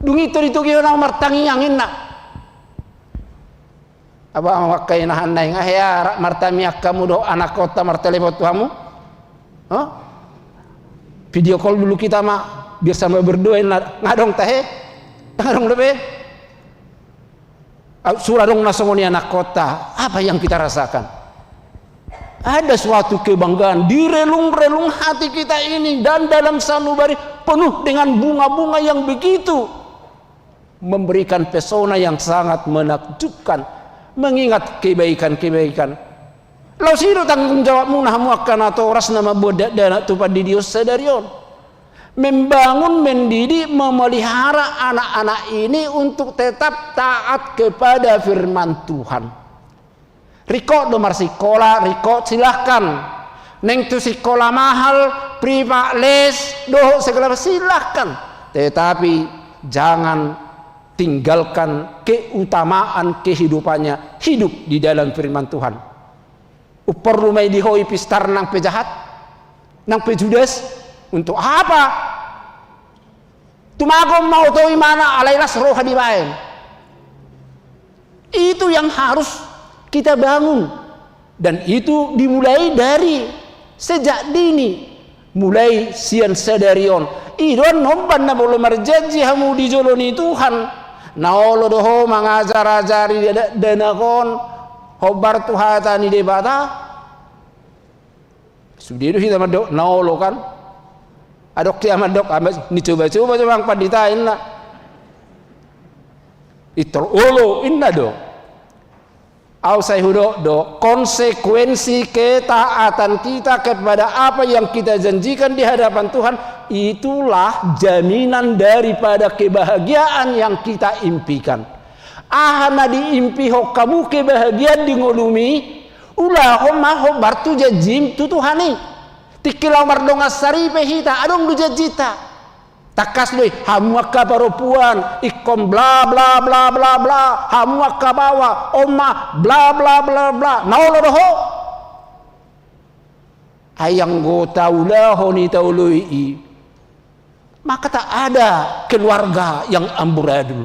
Dung i togitogihon au martangiang, inna. Apa angka inahan nai, nga hea rap martangiang hamu dohot anakkonta martelepon tu hamu? Hah? Video call dulu kita ma, Biasa ma berdoa inna, nga adong tahe, nga adong dope. Au, sura adong na songon i anakkonta, apa yang kita rasakan? Ada suatu kebanggaan di relung-relung hati kita ini, dan dalam sanubari penuh dengan bunga-bunga yang begitu memberikan pesona yang sangat menakjubkan, mengingat kebaikan-kebaikan. Laos i do tanggung jawabmuna, hamu angka natoras na mamboan dakdanak tu pandidion sadari on. Membangun, mendidik, memelihara anak-anak ini untuk tetap taat kepada firman Tuhan. Ringkot do marsikola, ringkot, silahkan. Naeng tu sikola mahal, privat, les, dohot segala, silahkan. Tetapi jangan tinggalkan keutamaan kehidupannya hidup di dalam firman Tuhan. Umporlu ma i di ho i pistar nang pejahat, nang pejudes. Untuk apa? Tumagon ma oto imana alai las roha dibaen. Itu yang harus kita bangun. Dan itu dimulai dari sejak dini. Mulai sian sadari on. I do annon umbahen na molo marjanji hamu di jolo ni Tuhan, na olo do ho mangajar-ajari dakdanak on hombar tu hata ni Debata. Sude do hita mandok na olo kan. Adong hea mandok, ama, nicoba-coba jo amang pandita inna. Pintor olo inna do. Au sai hudok do, konsekuensi ketaatan kita kepada apa yang kita janjikan di hadapan Tuhan, itulah jaminan daripada kebahagiaan yang kita impikan. Aha na diimpihon hamu kebahagiaan di ngolumi, ulahon ma hombar tu janjim tu Tuhan i. Tingki laho mardongan saripe hita, adong do janjinta. Tangkas do i, hamu angka parompuan, ingkon bla, bla, bla, bla, bla, hamu angka baoa, on ma, bla, bla, bla, bla, na olo do ho. Ai anggo taulahon i, taoloi i, maka tak ada keluarga yang amburadul.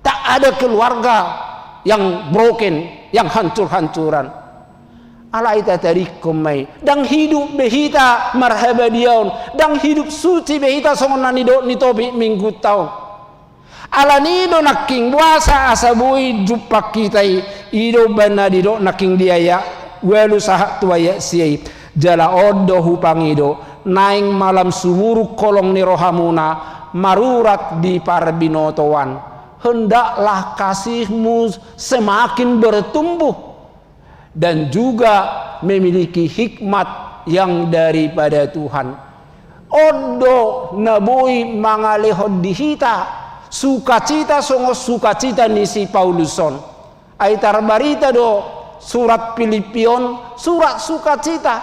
Tak ada keluarga yang broken, yang hancur-hancuran. Alai tatadingkon ma i, ndang hidup be hita marhabadiaon, ndang hidup suci be hita songon na nidok ni topik minggunta on. Alani i do nangkin boasa asa boi jumpang hita i, i do umbahen na didok nangkin di ayat ualu sahat tu ayat sia i. Jala on do hupangido, naeng malam sumurung holong ni rohamuna, marurat di parbinotoan. Hendaklah kasihmu semakin bertumbuh dan juga memiliki hikmat yang daripada Tuhan. On do na boi mangalehon di hita sukacita songon sukacita ni si Paulus on. Ai tarbarita do surat Pilippi on surat sukacita.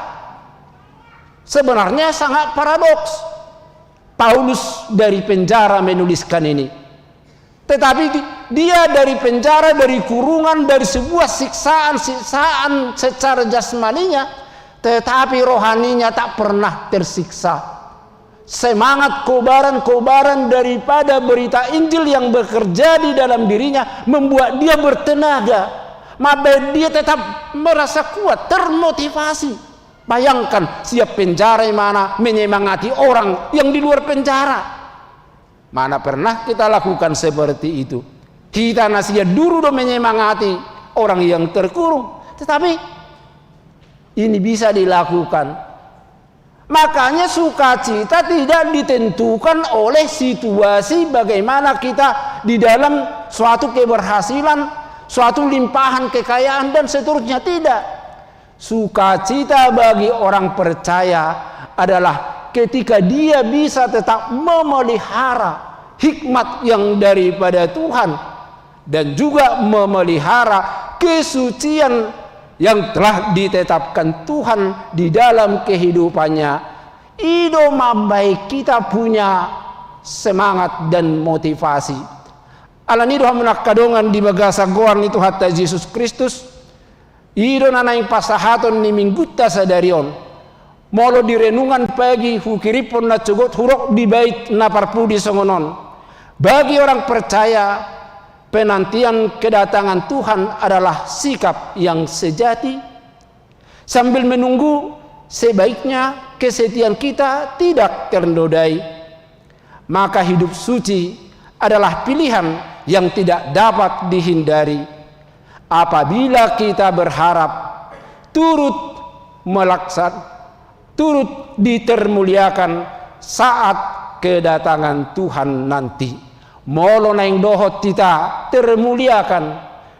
Sebenarnya sangat paradoks. Paulus dari penjara menuliskan ini. Tetapi di-, dia dari penjara, dari kurungan, dari sebuah siksaan, siksaan secara jasmaninya, tetapi rohaninya tak pernah tersiksa. Semangat kobaran-kobaran daripada berita Injil yang bekerja di dalam dirinya membuat dia bertenaga. Mambahen dia tetap merasa kuat, termotivasi. Bayangkan, sian penjara imana menyemangati orang yang di luar penjara. Mana pernah kita lakukan seperti itu? Hita na sian duru do menyemangati orang yang terkurung. Tetapi ini bisa dilakukan. Makanya sukacita tidak ditentukan oleh situasi bagaimana kita di dalam suatu keberhasilan, suatu limpahan kekayaan dan seterusnya. Tidak. Sukacita bagi orang percaya adalah ketika dia bisa tetap memelihara hikmat yang daripada Tuhan dan juga memelihara kesucian yang telah ditetapkan Tuhan di dalam kehidupannya. I do mambahen hita punya semangat dan motivasi. Alani i do hamu na angka dongan di bagasan goar ni Tuhanta Jesus Kristus, i do na naeng pasahaton ni minggunta sadari on. Molo di renungan pagi hukirimhon na sogot, hudok di bait na parpudi songon on. Bagi orang percaya, penantian kedatangan Tuhan adalah sikap yang sejati. Sambil menunggu, sebaiknya kesetiaan kita tidak ternodai. Maka hidup suci adalah pilihan yang tidak dapat dihindari apabila kita berharap turut melaksan-, turut ditermuliakan saat kedatangan Tuhan nanti. Molo naeng dohot hita termuliakan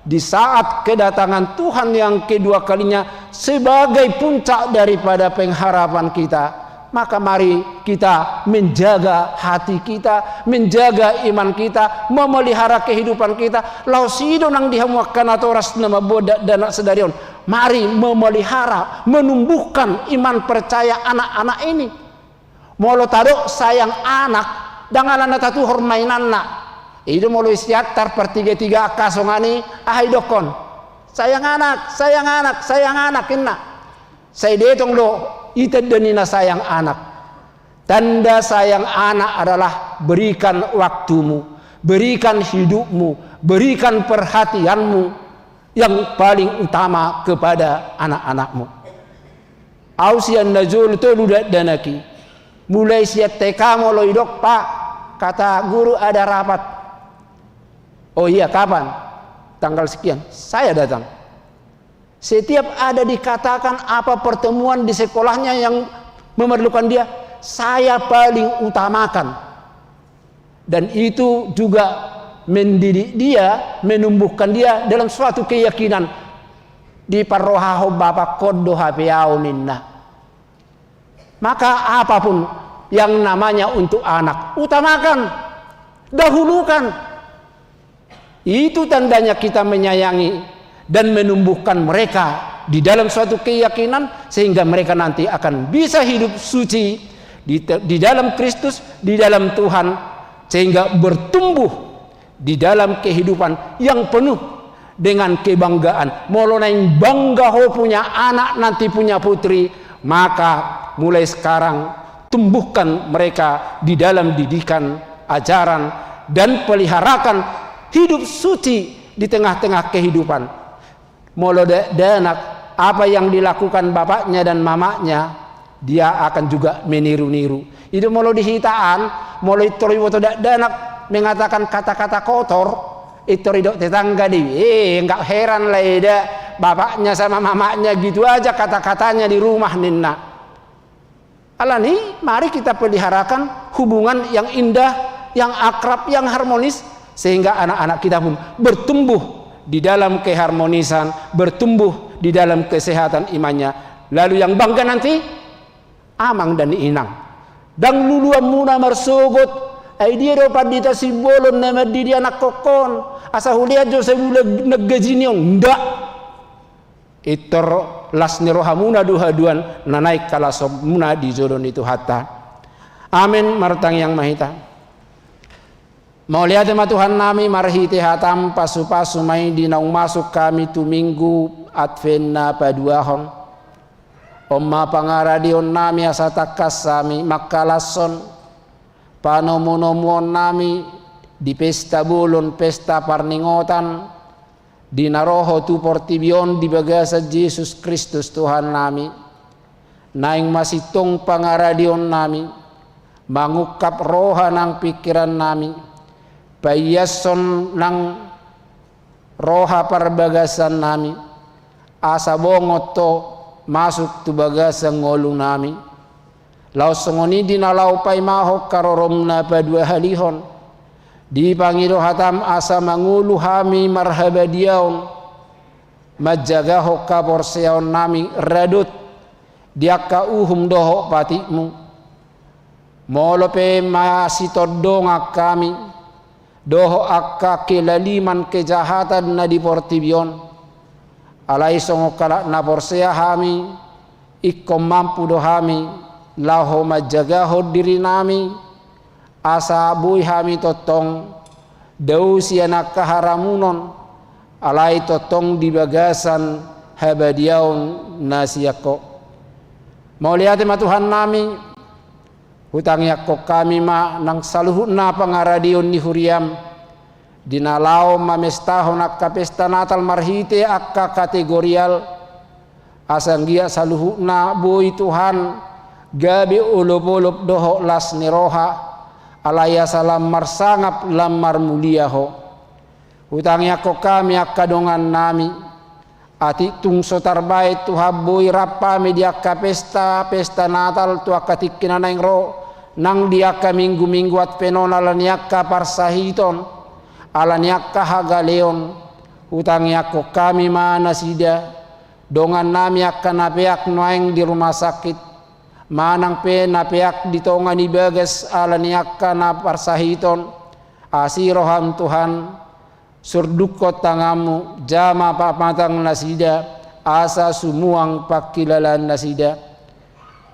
di saat kedatangan Tuhan yang kedua kalinya sebagai puncak daripada pengharapan kita, maka mari kita menjaga hati kita, menjaga iman kita, memelihara kehidupan kita. Laos i do nang di hamu angka natoras na mamboan dakdanak sadari on. Mari memelihara, menumbuhkan iman percaya anak-anak ini. Molo tadok sayang anak, ndang alana tatuhor mainanna. I do molo i siantar partiga-tiga angka songon i, aha idokkon? Sayang anak, sayang anak, sayang anak, inna. Sai dietong do i tanda ni na sayang anak. Tanda sayang anak adalah berikan waktumu, berikan hidupmu, berikan perhatianmu yang paling utama kepada anak-anakmu. Au sian na jolo tolu dakdanak i. Mulai sian T K molo idok, "Pak, kata guru ada rapat." "Oh iya, kapan?" "Tanggal sekian." "Saya datang." Setiap ada dikatakan apa pertemuan di sekolahnya yang memerlukan dia, saya paling utamakan. Dan itu juga mendidik dia, menumbuhkan dia dalam suatu keyakinan. Diparrohahon bapangkon do hape au, ninna. Maka apapun yang namanya untuk anak, utamakan, dahulukan. Itu tandanya kita menyayangi dan menumbuhkan mereka di dalam suatu keyakinan, sehingga mereka nanti akan bisa hidup suci di, di dalam Kristus, di dalam Tuhan, sehingga bertumbuh di dalam kehidupan yang penuh dengan kebanggaan. Molo naeng bangga ho punya anak, nanti punya putri, maka mulai sekarang tumbuhkan mereka di dalam didikan, ajaran, dan peliharakan hidup suci di tengah-tengah kehidupan. Molo dakdanak, apa yang dilakukan bapaknya dan mamaknya, dia akan juga meniru-niru. I do molo di hita an, molo intor iboto dakdanak mengatakan kata-kata kotor, intor idok tetangga do i, "Eh, nggak heran lah, eda bapaknya sama mamaknya gitu aja kata-katanya di rumah," ninna. Alani, mari kita peliharakan hubungan yang indah, yang akrab, yang harmonis, sehingga anak-anak kita pun bertumbuh di dalam keharmonisan, bertumbuh di dalam kesehatan imannya. Lalu yang bangga nanti, amang dan inang. Ndang luluanmuna marsogot, "Ai dia do Pandita Simbolon na mandidi anakkon on, asa hulehon jo sabulan na gajini on." Ndak. Intor las ni rohamuna do haduan na naeng halasonmuna di jolo ni Tuhanta. Amen. Martangiang ma hita. Mauliate ma Tuhannami, marhite hataM pasu-pasu ma i di naung masuk hami tu Minggu Advent na paduahon. On ma pangaradeonnami asa tangkas hami mangkalashon panomu-nomuonnami di pesta bolon, pesta parningotan, di na ro Ho tu portibi on di bagasan Jesus Kristus Tuhannami. Naeng ma sintong pangaradeonnami, mangungkap roha nang pingkirannami, paiashon nang roha parbagasannami, asa bongot Ho masuk tu bagasan ngolunami. Laos songon i di na laho paimahon haroroM na paduahalihon, dipangido hataM asa mangolu hami marhabadiaon, manjagahon haporseaonnami radot di angka uhum dohot patikMu. Molo pe masitondongan hami dohot angka kelaliman kejahatan na di portibi on, alai songon halak na porsea hami, ingkon mampu do hami laho manjagahon dirinami, asa boi hami tongtong dao sian angka haramunon, alai tongtong di bagasan habadiaon na sian Ho. Mauliate ma Tuhannami, hutangiangkon hami ma nang saluhutna pangaradeon ni huriaM, di na laho mamestahon angka pesta Natal marhite angka kategorial, asa anggiat saluhutna boi Tuhan gabe olop-olop dohot las ni roha, Alai asa lam marsangap, lam marmulia Ho. Hutangiangkon hami angka dongannami, atik tung so tarbahen Tuhan boi rap hami di angka pesta, pesta Natal tu angka tingki na naeng ro, nang di angka minggu-minggu Advent on ala ni angka parsahiton, ala ni angka hagaleon, hutangiangkon hami ma nasida, dongannami angka na peak nuaeng di rumah sakit, manang pe na peak di tonga ni bagas ala ni angka na parsahiton, asi roham Tuhan, surdukkon tanganmu, jama pamatang nasida, asa sumuang pangkilalaan nasida.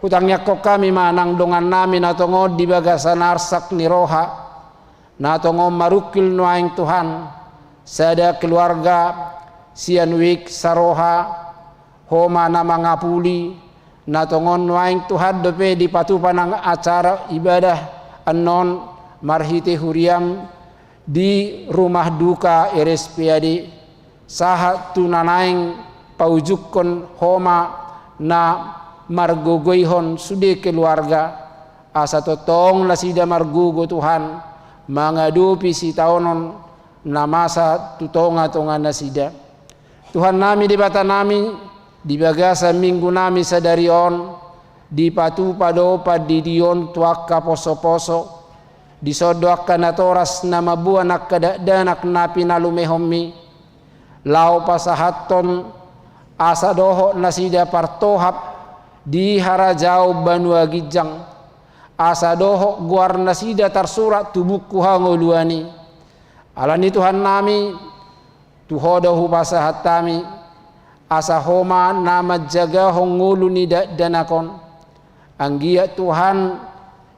Hutangiangkon hami ma nang dongannami na tongon di bagasan arsak ni roha, na tongon marungkil nuaeng Tuhan, sada keluarga, sian wik saroha, Ho ma na mangapuli, na tongon nuaeng Tuhan dope dipatupa nang acara ibadah annon marhite huriam di rumah duka R S P A D, sahat tu na naeng paujungkon Ho ma na margogoihon sude keluarga, asa tongtong nasida margogo Tuhan, mangadopi sitaonon na masa tu tonga-tonga nasida. Tuhannami Debatanami, di bagasan minggunami sadari on, dipatupa do pandidion tu angka poso-poso, dison do angka natoras na mamboan angka dakdanak na pinalumehonmi, laho pasahathon asa dohot nasida partohap di harajaon banua ginjang, asa dohot goar nasida tarsurat tu buku hangoluan i. Alani Tuhannami, tu Ho do hupasahat hami, asa Ho ma na manjagahon ngolu ni dakdanak on. Anggiat Tuhan,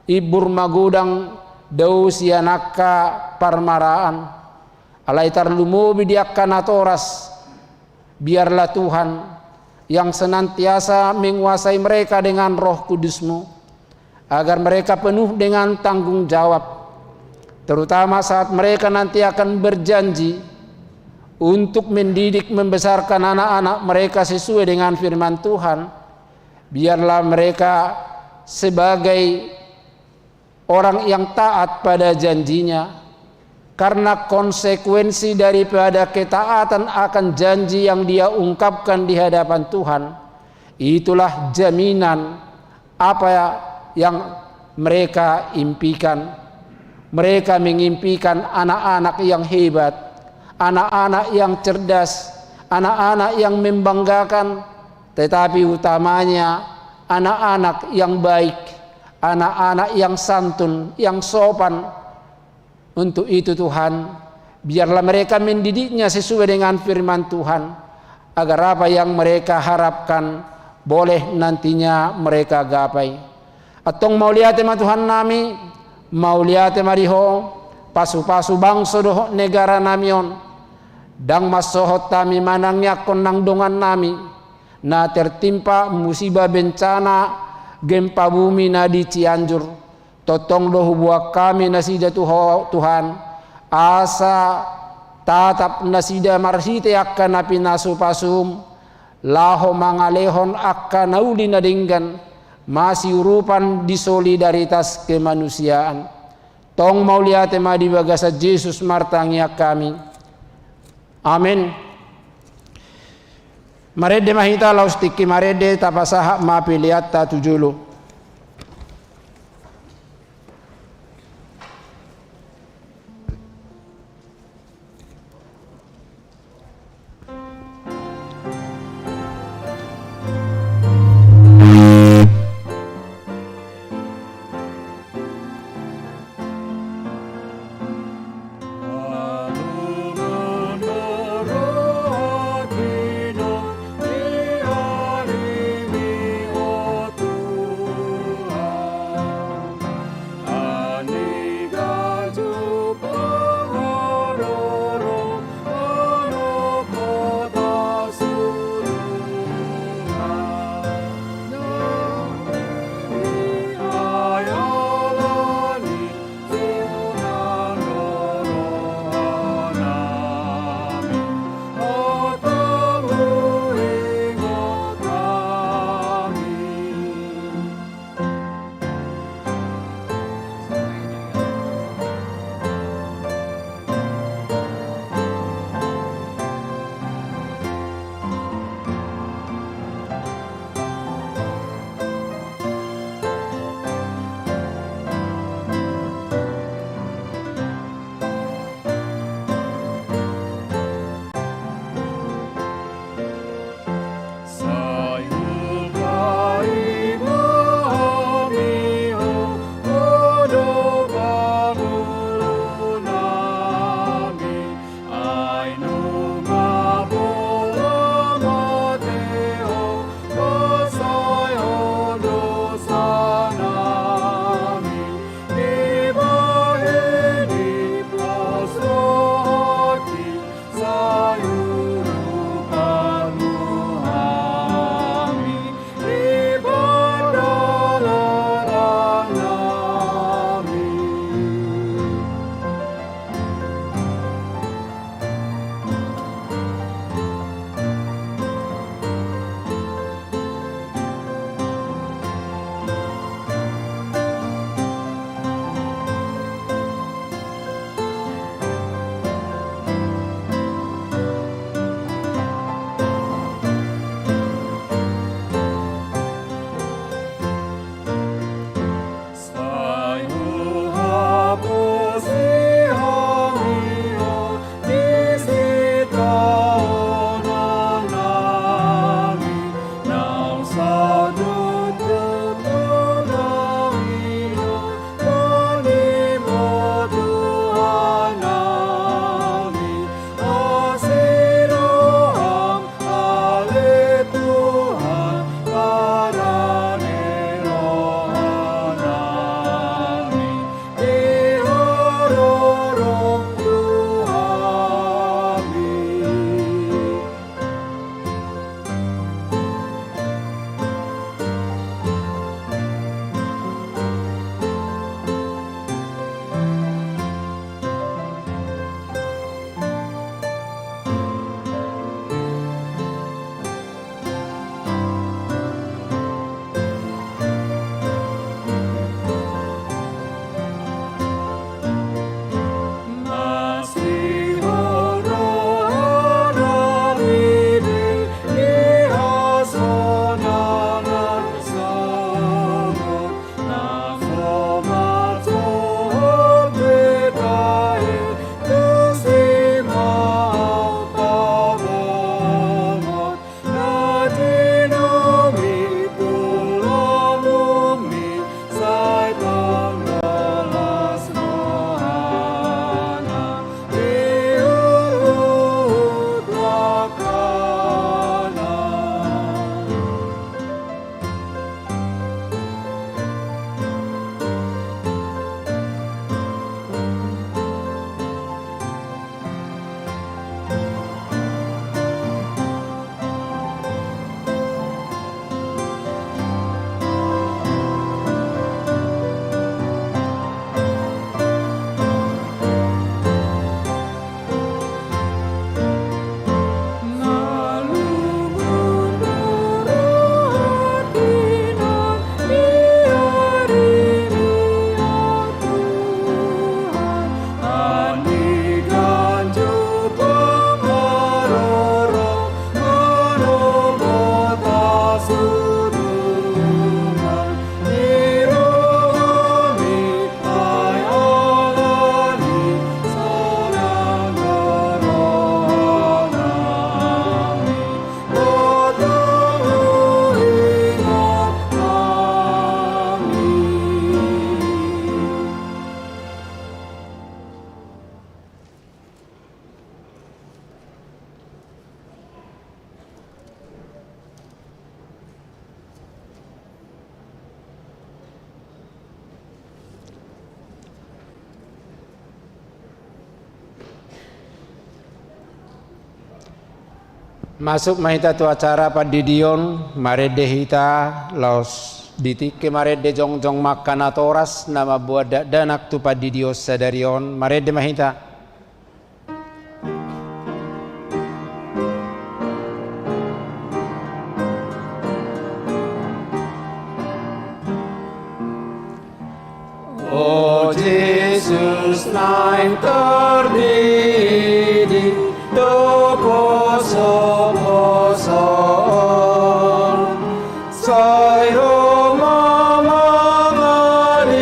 imbur magodang dao sian angka parmaraan. Alai tarlumobi di angka natoras, biarlah Tuhan yang senantiasa menguasai mereka dengan Roh Kudus-Mu, agar mereka penuh dengan tanggung jawab, terutama saat mereka nanti akan berjanji untuk mendidik membesarkan anak-anak mereka sesuai dengan firman Tuhan. Biarlah mereka sebagai orang yang taat pada janji-Nya, karena konsekuensi daripada ketaatan akan janji yang dia ungkapkan di hadapan Tuhan, itulah jaminan apa yang mereka impikan. Mereka mengimpikan anak-anak yang hebat, anak-anak yang cerdas, anak-anak yang membanggakan, tetapi utamanya anak-anak yang baik, anak-anak yang santun, yang sopan. Untuk itu, Tuhan, biarlah mereka mendidiknya sesuai dengan firman Tuhan, agar apa yang mereka harapkan boleh nantinya mereka gapai. Antong mauliate ma Tuhannami, mauliate ma di Ho, pasu-pasu bangso dohot negaranami on. Ndang mansohot hami manangiangkon nang dongannami na tertimpa musibah bencana gempa bumi na di Cianjur. Tongtong do huboan hami nasida tu Ho, Tuhan, asa tatap nasida marhite angka na pinasu-pasum, laho mangalehon angka na uli na denggan, masiurupan di solidaritas kemanusiaan. Tong mauliate ma di bagasan Jesus martangiang hami. Amen. Marende ma hita laos tingki marende, tapasahat ma peleanta tu jolo. Masuk ma hita tu acara pandidion, marende hita laos di tingki marende jongjong ma angka natoras na mamboan dakdanak tu pandidion sadari on, marende ma hita. O Jesus naeng tardidi do posoposo on, sai ro ma mangalinggi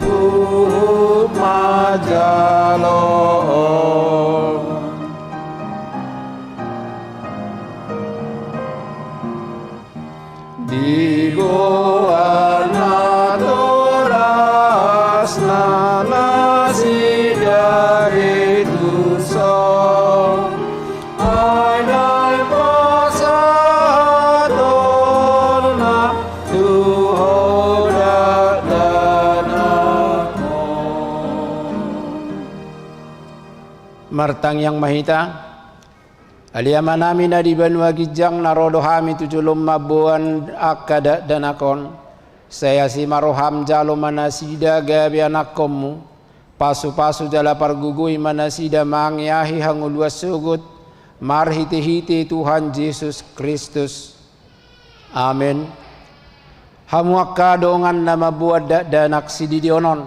huhut manjalo on. Diboan natorasna nasida i tuson, ai naeng pasahatonna tu ho dakdanak on. Martangiang ma hita. Ale Amanami na di banua ginjang, na ro do hami tu jolom mamboan angka dakdanak on. Sai asi ma roham, jalo ma nasida gabe anakkonmu. Pasupasu jala pargogoi ma nasida mangeahi hangoluan sogot, marhitehite Tuhan Jesus Kristus. Amen. Hamu angka dongan na mamboan dakdanak sididion on,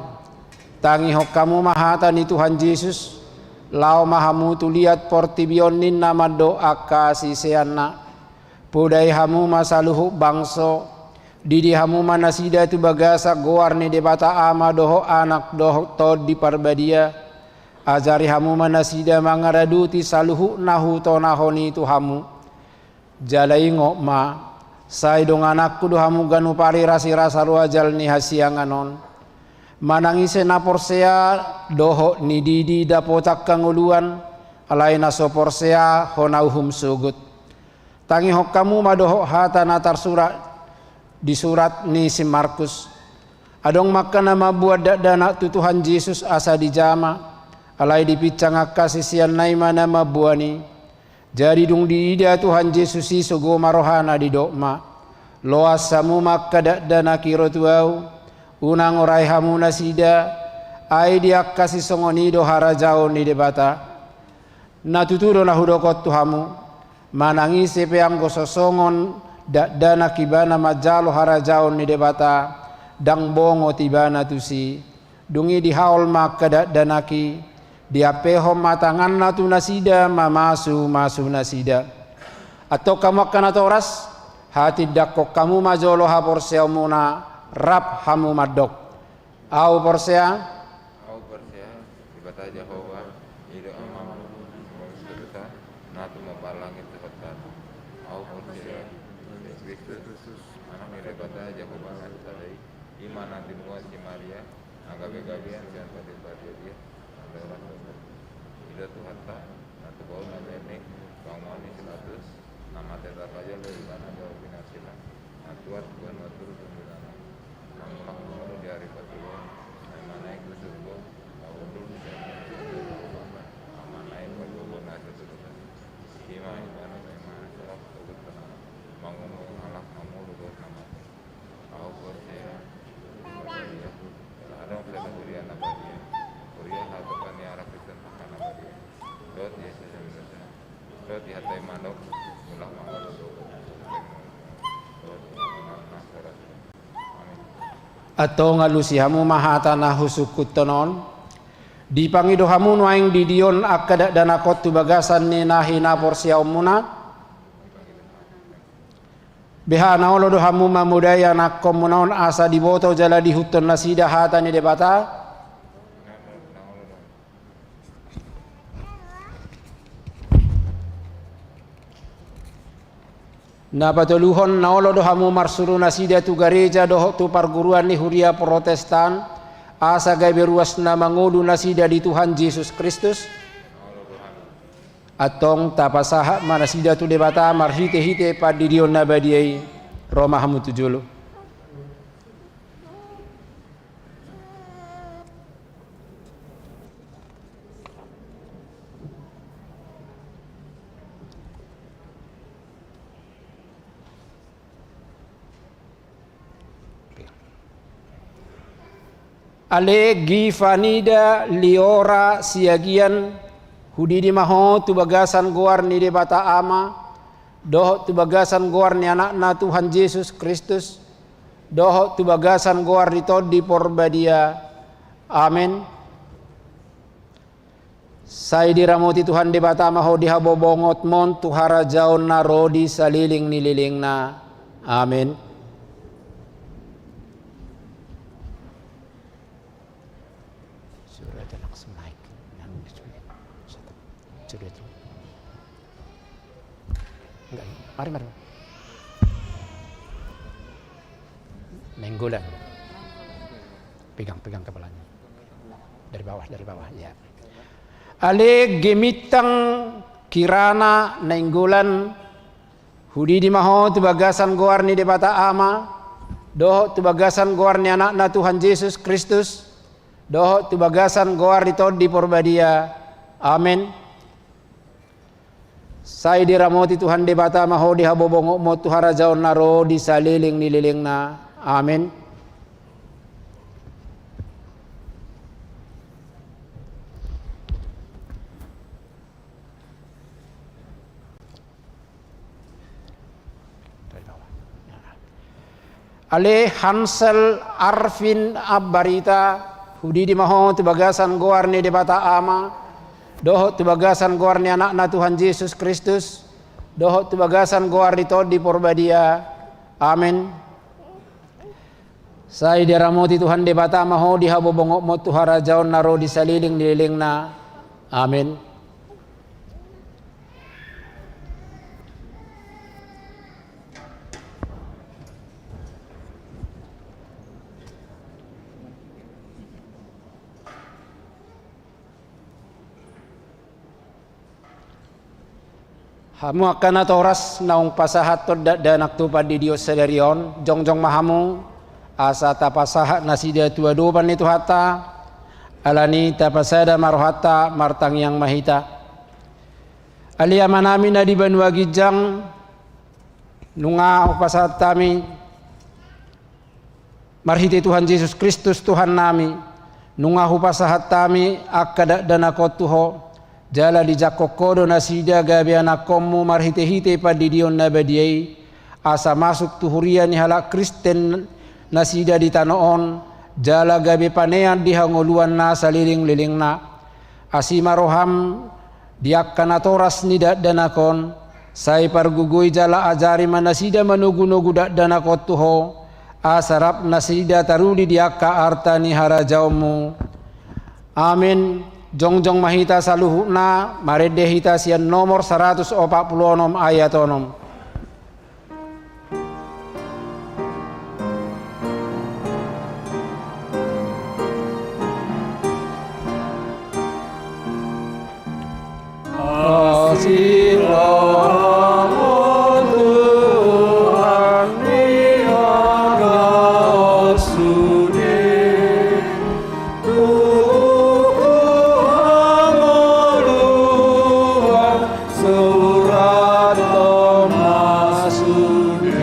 tangihon hamu ma hata ni Tuhan Jesus, laho ma hamu tu liat portibi on ninna mandok angka siseanna. Podai hamu ma saluhut bangso, didi hamu ma nasida tu bagasan goar ni Debata Ama dohot Anak dohot Tondi Parbadia. Ajari hamu ma nasida mangaradoti saluhut na hutonahon i tu hamu. Jala ingot ma, sai dongananku do hamu ganup ari rasirasa ruas jala ni hasiangan on. Manang ise na porsea dohot nididi dapotan hangoluan, alai na so porsea hona uhum sogot. Tangihon hamu ma dohot hata na tarsurat di surat ni si Markus. Adong ma angka na mamboan dakdanak tu Tuhan Jesus asa dijama, alai dipinsang angka siseanna i ma na mamboan i. Jadi dung diida Tuhan Jesus i, sogo ma rohana, didok ma: Loas hamu ma angka dakdanak i ro tu Ahu, unang orai hamu nasida, ai di angka sisongon i do harajaon ni Debata. Na tutu do na hudok on tu hamu, manang ise pe anggo so songon dakdanak ibana manjalo harajaon ni Debata, ndang bongot ibana tusi. Dung i dihaol ma angka dakdanak i, diampehon ma tanganna tu nasida mamasumasu nasida. Antong hamu angka natoras, hatindangkon hamu ma jolo haporseaonmuna, rap hamu mandok: Ahu porsea. Ahu porsea, Debata Jahowa, i do Amamu, Amamu Debata, na tumompa langit dohot tano. Ahu porsea, Jesus Kristus, Anak ni Debata Jahowa na sada i, i ma na tinubuan si Maria, na gabegabean sian Tondi Parbadia, na dalan dohot. I do Tuhanta, na tubu na baen i, pangomoan ni si Pilatus, na mate tarpajal do ibana dohot pinarsilang, na tuat tu banua toru tu milana. Na mulak mangolu di ari patoluhon, na i ma naeng tu surgo, na hundul sian Debata Ama na i pajou na satutusan. I ma ibana na i ma na solap sogot tu na mangolu halak na molu dohot na mate. Ahu porsea, adong sada huria na badia, huria hatopan ni halak Kristen angka na badia. Dohot Jesus Kristus, dohot i hata i mandok: Mulak ma ho dohot, dohot i na horas. Amen. Antong alusi hamu ma hata na husungkunhon on. Dipangido hamu nuaeng didion angka dakdanak on tu bagasan ni na hinaporseaonmuna. Beha na olo do hamu mamodai anakkonmuna on asa diboto jala diihuthon nasida hata ni Debata? Na patoluhon, na olo do hamu marsuru nasida tu gareja dohot tu parguruan ni huria Protestan, asa gabe ruas na mangolu nasida di Tuhan Jesus Kristus? Antong tapasahat ma nasida tu Debata marhitehite pandidion na badia i. Ro ma hamu tu jolo. Ale Givanida Liora Siagian, hudidi ma ho tu bagasan goar ni Debata Ama, dohot tu bagasan goar ni Anakna Tuhan Jesus Kristus, dohot tu bagasan goar ni Tondi Porbadia. Amen. Sai diramoti Tuhan Debata ma ho di habobongotmon tu harajaon na ro di saleleng ni lelengna. Amen. Mari, mari. Nainggolan. Pegang, pegang kepalanya. Dari bawah, dari bawah, ya. Ale Gemintang Kirana Nainggolan, hudidi ma ho tu bagasan goar ni Debata Ama, dohot tu bagasan goar ni Anakna Tuhan Jesus Kristus, dohot tu bagasan goar ni Tondi Porbadia. Amen. Sai diramoti Tuhan Debata ma ho di habobongotmon tu harajaon na ro di saleleng ni lelengna. Amen. Ale Hansel Arvin Ambarita, hudidi ma ho tu bagasan goar ni Debata Ama, dohot tu bagasan goar ni Anakna Tuhan Jesus Kristus, dohot tu bagasan goar ni Tondi Porbadia. Amen. Sai diramoti Tuhan Debata ma ho di habobongotmon tu harajaon na ro di saleleng ni lelengna. Amen. Hamu angka natoras naung pasahathon dakdanak tu pandidion sadari on, jongjong ma hamu, asa tapasahat nasida tu adopan ni Tuhanta, alani tapasada ma rohanta, martangiang ma hita. Ale Amanami na di banua ginjang, nunga hupasahat hami, marhite Tuhan Jesus Kristus Tuhannami, nunga hupasahat hami angka dakdanak on tu Ho, jala dijangkon Ho do nasida gabe anakkonmu marhitehite pandidion na badia i, asa masuk tu huria ni halak Kristen nasida di tano on, jala gabe panean di hangoluan na saleleng-lelengna. Asi ma roham di angka natoras ni dakdanak on, sai pargogoi jala ajari ma nasida manogu-nogu dakdanak on tu Ho, asa rap nasida taruli di angka arta ni harajaonmu. Amen. Jongjong ma hita saluhutna, marende hita sian nomor saratus opat pulu onom ayat onom. Asi roham Tuhan, di angka sude. Tuhan, surat ma sude.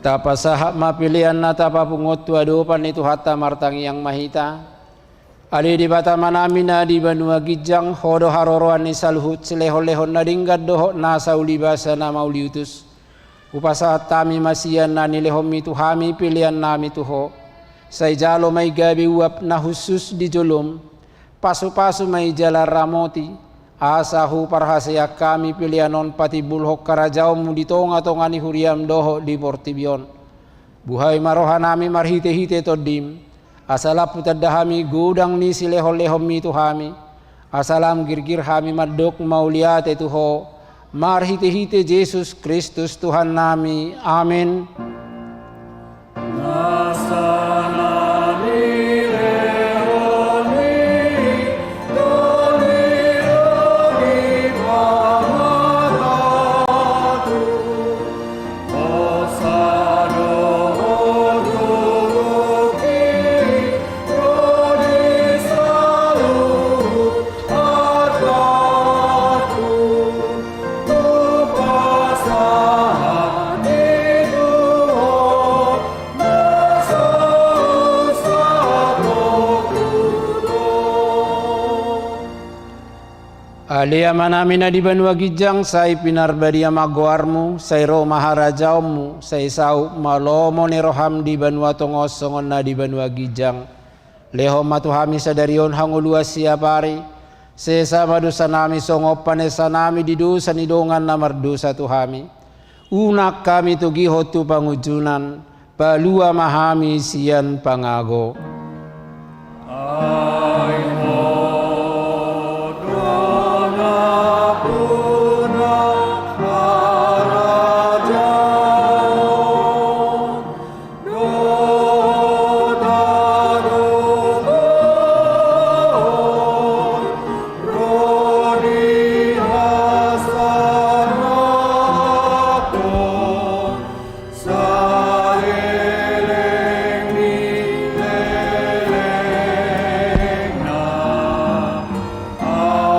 Tapasahat ma pelean na tapapungu on tu adopan ni Tuhanta, martangiang ma hita. Ale Debata Amanami na di banua ginjang, Ho do haroroan ni saluhut silehon-lehon na denggan dohot nasa ulibasa na mauliutus. Hupasahat hami ma sian na nilehonmi tu hami peleannami tu Ho. Sai jalo ma i gabe uap na hushus di jolom. Pasu-pasu ma i jala ramoti, asa huparhaseang hami pelean on patimbulhon harajaonmu di tonga-tonga ni huriam dohot di portibi on. Buhai ma rohanami marhite-hite Tondim, asa lam hutanda hami godang ni silehon-lehonmi tu hami, asa lam girgir hami mandok mauliate tu Ho, marhite-hite Jesus Kristus Tuhannami. Amen. Ale Amanami na di banua ginjang, sai pinarbadia ma goarmu, sai ro ma harajaonmu, sai saut ma lomo ni roham di banua tonga on songon na di banua ginjang. Lehon ma tu hami sadari on hangoluan siapari, sesa ma dosanami songon panesanami di dosa ni dongan na mardosa tu hami. Unang hami togihon tu pangunjunan, palua ma hami sian pangago. Ai Ho do nampuna harajaon, dohot hagogoon, ro di hasangapon saleleng ni lelengna. Amen.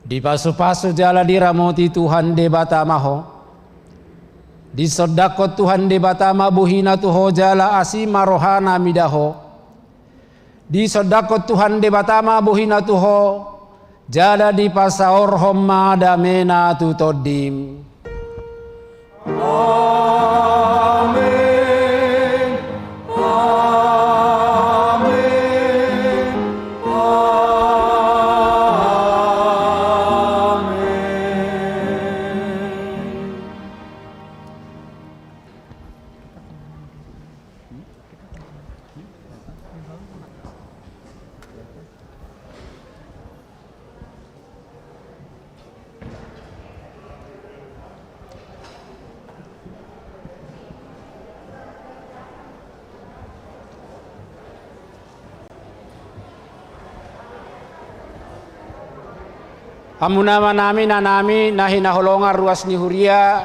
Dipasupasu jala diramoti Tuhan Debata ma ho. Disondangkon Tuhan Debata ma bohina tu ho jala asi ma rohana mida ho. Disondangkon Tuhan Debata ma bohina tu ho, jala dipasaorhon ma damena tu tondim. Amen. Amen. Amen. Hamu na, Amanami, Inanami na hinaholongan, ruas ni huria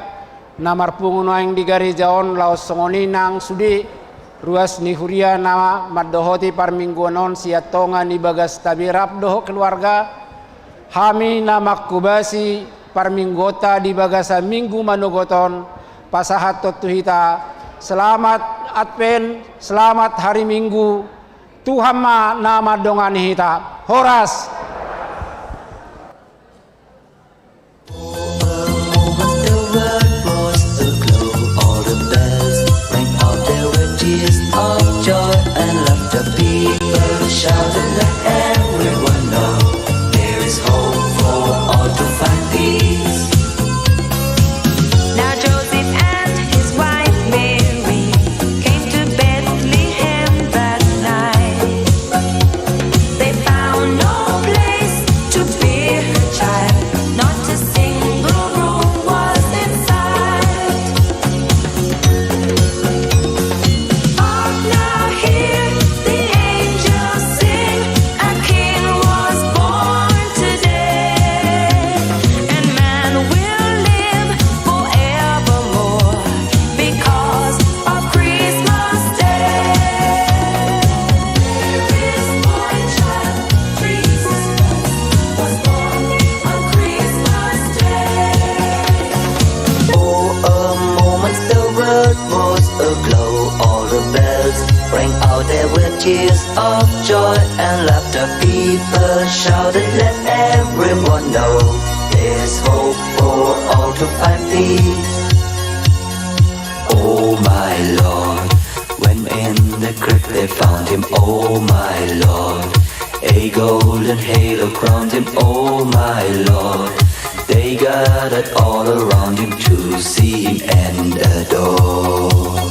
na marpungu nuaeng di gareja on, laos songon i nang sude ruas ni huria na mandohoti parmingguon on sian tonga ni bagas Tabera dohot keluarga. Hami na manghobasi parmingguonta di bagasan minggu manogot on, pasahathon tu hita selamat Advent, selamat hari Minggu. Tuhan ma na mandongani hita. Horas. For a moment the world was aglow, all the bells rang out, there were tears of joy and laughter. People shouted, let everyone know, there is hope for all to find peace. Now Joseph and his wife Mary came to Bethlehem that night. They found no place to bear her child, not a single room was in sight. Hark now, hear the angels sing, a king was born today, and man will live forevermore because of Christmas Day. There is for a child, Jesus Christ was born on Christmas Day. For a moment the world was aglow, all the bells rang out, there were tears of joy and laughter. People shouted, let everyone know, there's hope for all to find peace. Oh my Lord, when in the crypt they found him, oh my Lord, a golden halo crowned him, oh my Lord. They gathered all around him to see him and adore.